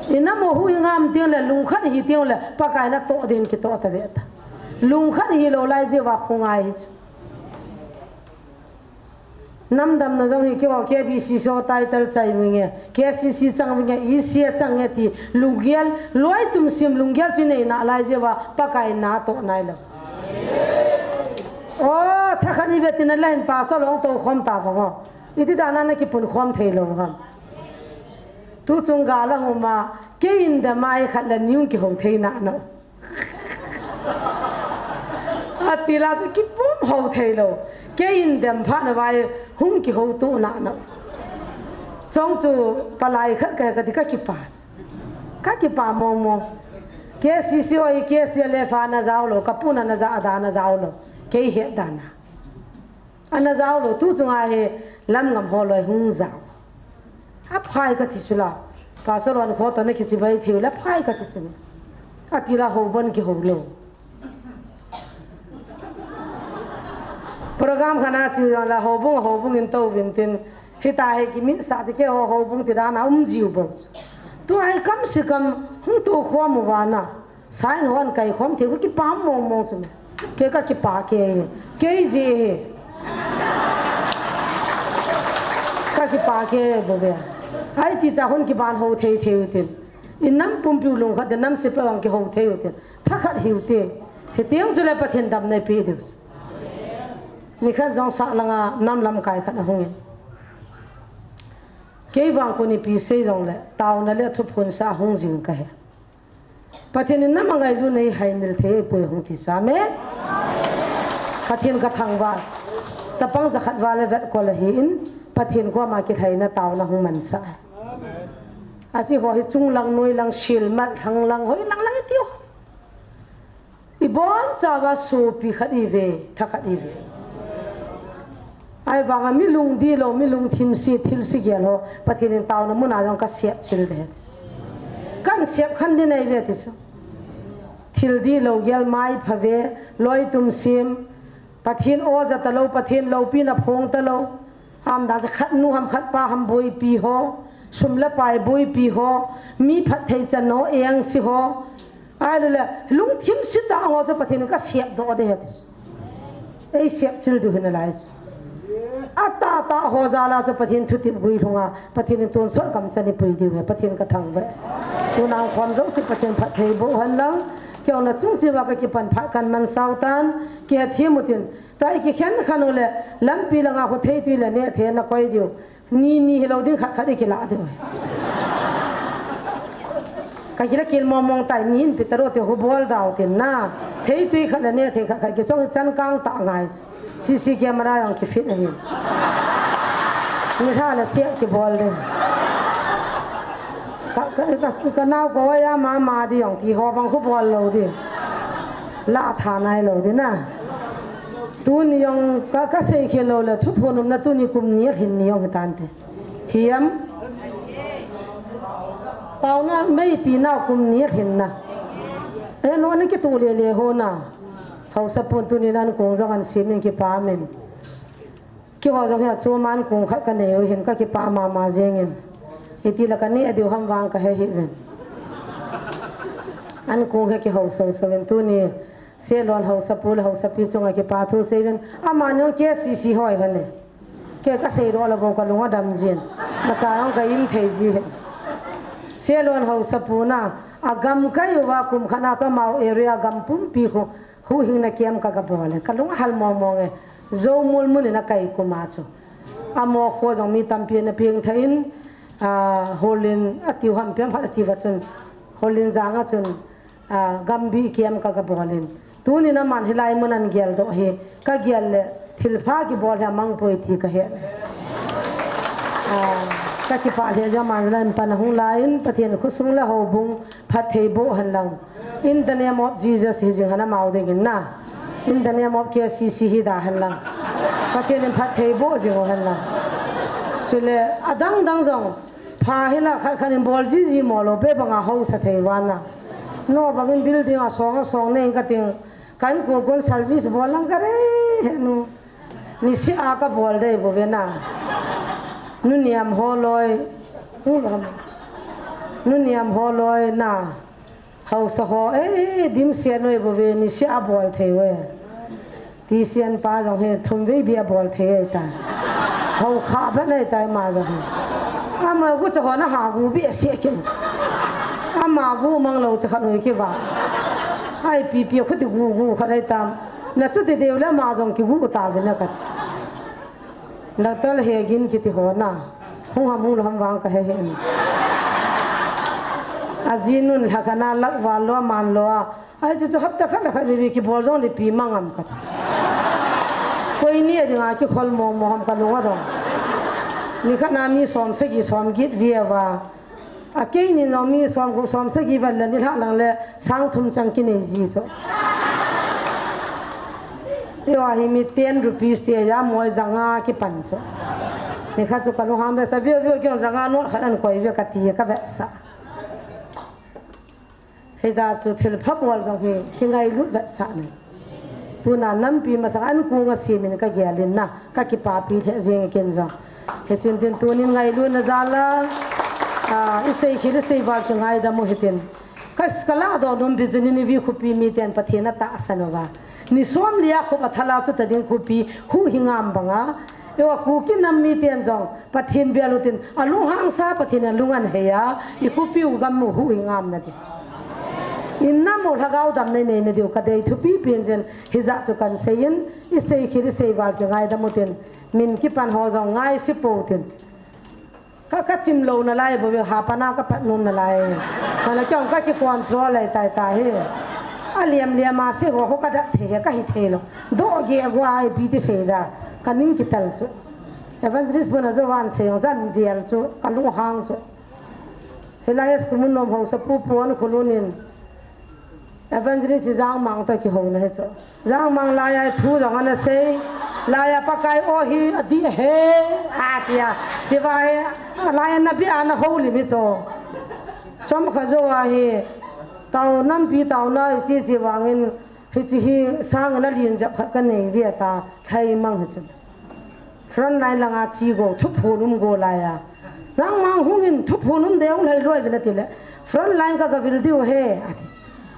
Inam u hu ingam teng le, lungkhat hi teng le, Pakai natoh din kitoh ta ve ta. Lungkhat hilou lai jeh uva khongai hi chu. Namdamna jong hi keiho K B C C ho title chai vinge, K C C chang vinge, E C A chang nge ti, lunggel, loi tum sim lunggel chu nei nalai jeh uva, Pakai natoh nailou. O, thakhat ni ve tina lahin pastor long to khom ta vang o. Iti dana nakipun khom thei lou ham. Tu chung gal ahung ma, kei in dem a khat le ni hung kihou thei nano. Ati la chu kipum hou thei lou. Kei in dem phat na vai hung kihou tu nano. Chong chu palai khat ka, kati ka kipa. Ka kipa mong mong. K C C o i K C L F a na jao lou, ka pu na na ja, ada na jao lou. Kei he dana. Ana jao lou, tu chunga hi lam ngam ho loi hung jao. Aphai kati chu la. Pastor lon kho to na kichibai thei u le phai kati chu. Ati la houbung kihou lou. Program khat na chu la houbung, houbung in tou vin tin. Hita hi kimin sa chi keiho houbung ti dana um jiu bou. Tu ai kam si kam hung tu khom u vana. Sain hon kai khom thei u kipam mong mong chu me. Kei ka kipa kei. Kei ji he. Ka kipa kei bou ve. Ai ti cha hon kiban hou thei thei u tin. Inam pumpi u lungkhat de nam sipa vang kihou thei u tin. Thakhat hiu te. Hitiang chu le Pathen damna pe diu. Nikhat jong sa langa nam lamkai khat ahung in. Kei vang koni pi sei jong le. Tauna le thuphon sa hung jing ka he. Pathen in nam angailutna hi haimil thei poi hung ti sa me. Pathen ka thangvah. Chapang jakhat val le vet kol ahi in Pathen koma kilhaina tauna hung mansa. Achi ho hi chung lang, noi lang, sil mat, thang lang, hoi lang lang i tiu. I bon chauva sopi khat i ve, thakhat i ve. Ai vanga mi lungdih lou, mi lungthim si, thil si gel ho, Pathen in tauna muna jong ka sep chil de. Kan sep khan di nei ve ti chu. Thil dih lou gel mai pha ve, loi tum sim. Pathen o ja ta lou, Pathen loupina phong ta lou. Ham dan cha khat nu ham khat pa ham boipi ho, sum le pai boipi ho, mi phatthei chan ho, eng si ho. Ai le le, lungthim si ta ho chu Pathen ka sep doh de he ti. Ei sep chil diu hi nalai. Ata ta ho jal a chu Pathen thutep guilhunga, Pathen in tonsot gam chan i pui diu he, Pathen ka thangvah. Tuna khom jong si Pathen phatthei boh hen lang, kei na chung chiva ka kipan phat kan man sau tan, kihethem u tin, ta i kikhen khan u le, lampi langa khu theitui le nehthei na koi diu. Ni, ni hilou ding khat khat i kila diu. Ka kila kil mong mong tai ni in pitaro te hu bol dau tin na. Theitui khat le nehthei khat khat kichong chan kang ta ngai. C C camera jong ki fit ahi. Ni tha le check ki bol de. Ka, ka, ka, ka nau ko ya ma ma di jong ti ho bang hu bol lou di. La tha nai lou di na. Tuni jong ka, ka sei khel lou le thuphon umna tuni kum ni a hin ni jong hi tan te. Hiam? Tauna mei tina kum ni a hin na. E no ni ki tu le le ho na. Hausa pun tuni nan kong jong an sim in kipah min. Keiho jong hi a chu man kong khat ka nei u hin ka kipah mama jeng in. Iti la ka ni a diu ham vang ka he hi ven. An kong he kihou sou sou in tuni. Selon hausapu le hausapi chunga kipathu seivin. Amani jong K C C hoi hone. Kei kasei doh le bou kalung adam jin. Macha jong ka im thei ji he. Selon hausapu na. Agam kai uva kum khat na chu amau area gam pumpi khu huhhingna camp ka gabol e. Kalung ahal mong mong e. Zoumul mun in akai kum a chu. Amo kho jong mi tampi ana peng thei in. A, holin atiu ham piam hat atiu va chun. Holin jang a chun. A, gambi camp ka gabol in. Tunin aman hilai mun an gel doh hi. Ka gel le thilpha kibol hi amang poi ti ka he. A, ka kipah le jong aman hilai mun pan ahung lai in Pathen khosung le houbung phatthei boh hen lang. In the name of Jesus hi jing hen amau ding in na. In the name of K C C hi da hen lang. Pathen in phatthei boh jing u hen lang. Chule adang dang jong Pha hila khat khat in bol jiji mo lou pe banga hausa thei vana. No bangin building a song a song nei ka ting. Kan ko kon service bol lang ka re he nu. Ni si a ka bol dei bo ve na. Nu niam ho loi. Nu lam. Nuniam ho loi na. Hausa ho, eh, dim sia noi bo ve, ni sia a bol thei ve. Ti sian pa jong he, thum vei bia bol thei ai ta. Hau kha ba nai ta ma jong he. Ama gu cha ho na ha gu bia sia kin. Ama gu mang lo cha khat noi ki va. Ai pi pi khu ti gu gu khat ai tam. Na chu ti deu le ma jong ki gu ta ve na khat. Doctor Hegin kiti ho na. Hung ham hung lo ham vang ka he he. A ji nun lha kha na lak val lo man lo a. Ai chu chu hapta khat la khat vi vi ki bol jong le pi mangam khat. Koi ni a dinga ki khol mo mo ham ka lunga dong. Ni khat na mi som sagi som git vi a va. A kei ni no mi som gu som sagi val la ni lha lang le sang thum chang ki nei ji chu. Yo hi mi ten rupees te ya moi janga ki pan chu. Ni khat chu ka lungham ve sa vio vio ki janga not khat an koi ve ka ti ka ve sa. Hija chu thil pha bol jong hi kingailut vetsahna. Tuna nampi masang an kunga simin ka gelin na, ka kipapi lheh jeng ken jong. Hichun tin tunin ngailutna jal a, ah, i sei khel i sei val kingaidam u hitin. Ka, ka ladoh nom pi chu Nineveh khopi miten Pathen atahsan uva. Ni som lia khop a thala chu ta ding khopi huhhing ngam banga. Eiho Kuki nam miten jong Pathen bia lutin, a lunghang sa Pathen a lung an hei a, i khopi u gam u huhhing ngam na ding. I nam u lhagao dam nei nei na diu ka dei thupi pen jen hija chu kan sei in, i sei khel i sei val kingaidam u tin, min kipan ho jong ngaisi pou tin. Ka, ka chim lou na lai bou ve, ha pana ka pat nom na lai. Mana kyong ka ki control lai tai tai hi. A liam liam a se ho ho ka dat thei he ka hi thei lou. Doh ge a gua ai pi ti sei da. Ka ning kital chu. Evangelist bu na jo van sei jong jan vial chu. Ka lunghang chu. Hilai a school mun nom hausa pu pu an khulun in. Evangelist Jangmang to kihouna hi chu. Jangmang laiya thu jong ana sei. Laiya Pakai o hi adih he. Atia. Chiva he. Laiya na bia na houlim hi chu. Chomkhat jou a hi. Tao nampi taona ichi chi vangin. Hichi hi sang ana lin jap khat ka nei ve ta. Lhaimang hi chu. Front line langa chi go, thuphon um go laiya. Jangmang hungin thuphon um deu lhai loi vin ati le. Front line ka ka vil diu he, ati.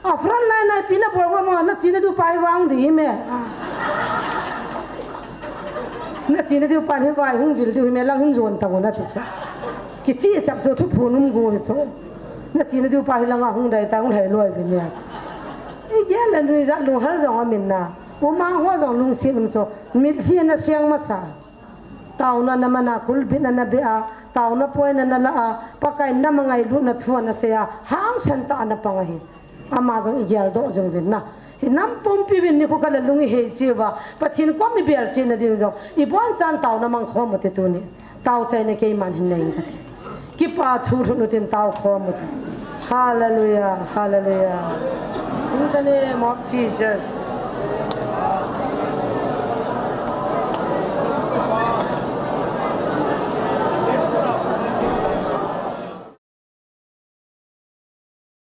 A front line nai pi na bol go ma na chi na diu pa hi vang di me. Na chi na diu pa hi vai hung vil diu me lang hin jon ta go na ti chu. Kichi chap chu thuphon um go hi chu. Na chi na diu pa hi langa hung dai ta hung lhai loi vin ya. I gel la nui jat lunghel jong amin na. Uma ho jong lungsi um chu. Mitlhi na siang masa. Taona na mana kulbitna na bia, taona poina na la a, Pakai na ma ngailutna thu ana sei a, hangsan ta ana pang ahi. Ama jong i geldoh jing uvin na. Hi nam pumpi vin ni khu ka la lung i hei chiuva, Pathen kom i bel china ding jong, i bon chan taona mang khom u te tuni. Tao chaina keiman hin nei ka ti. Kipa thu lhun u tin tao khom u te. Hallelujah, hallelujah. In the name of Jesus.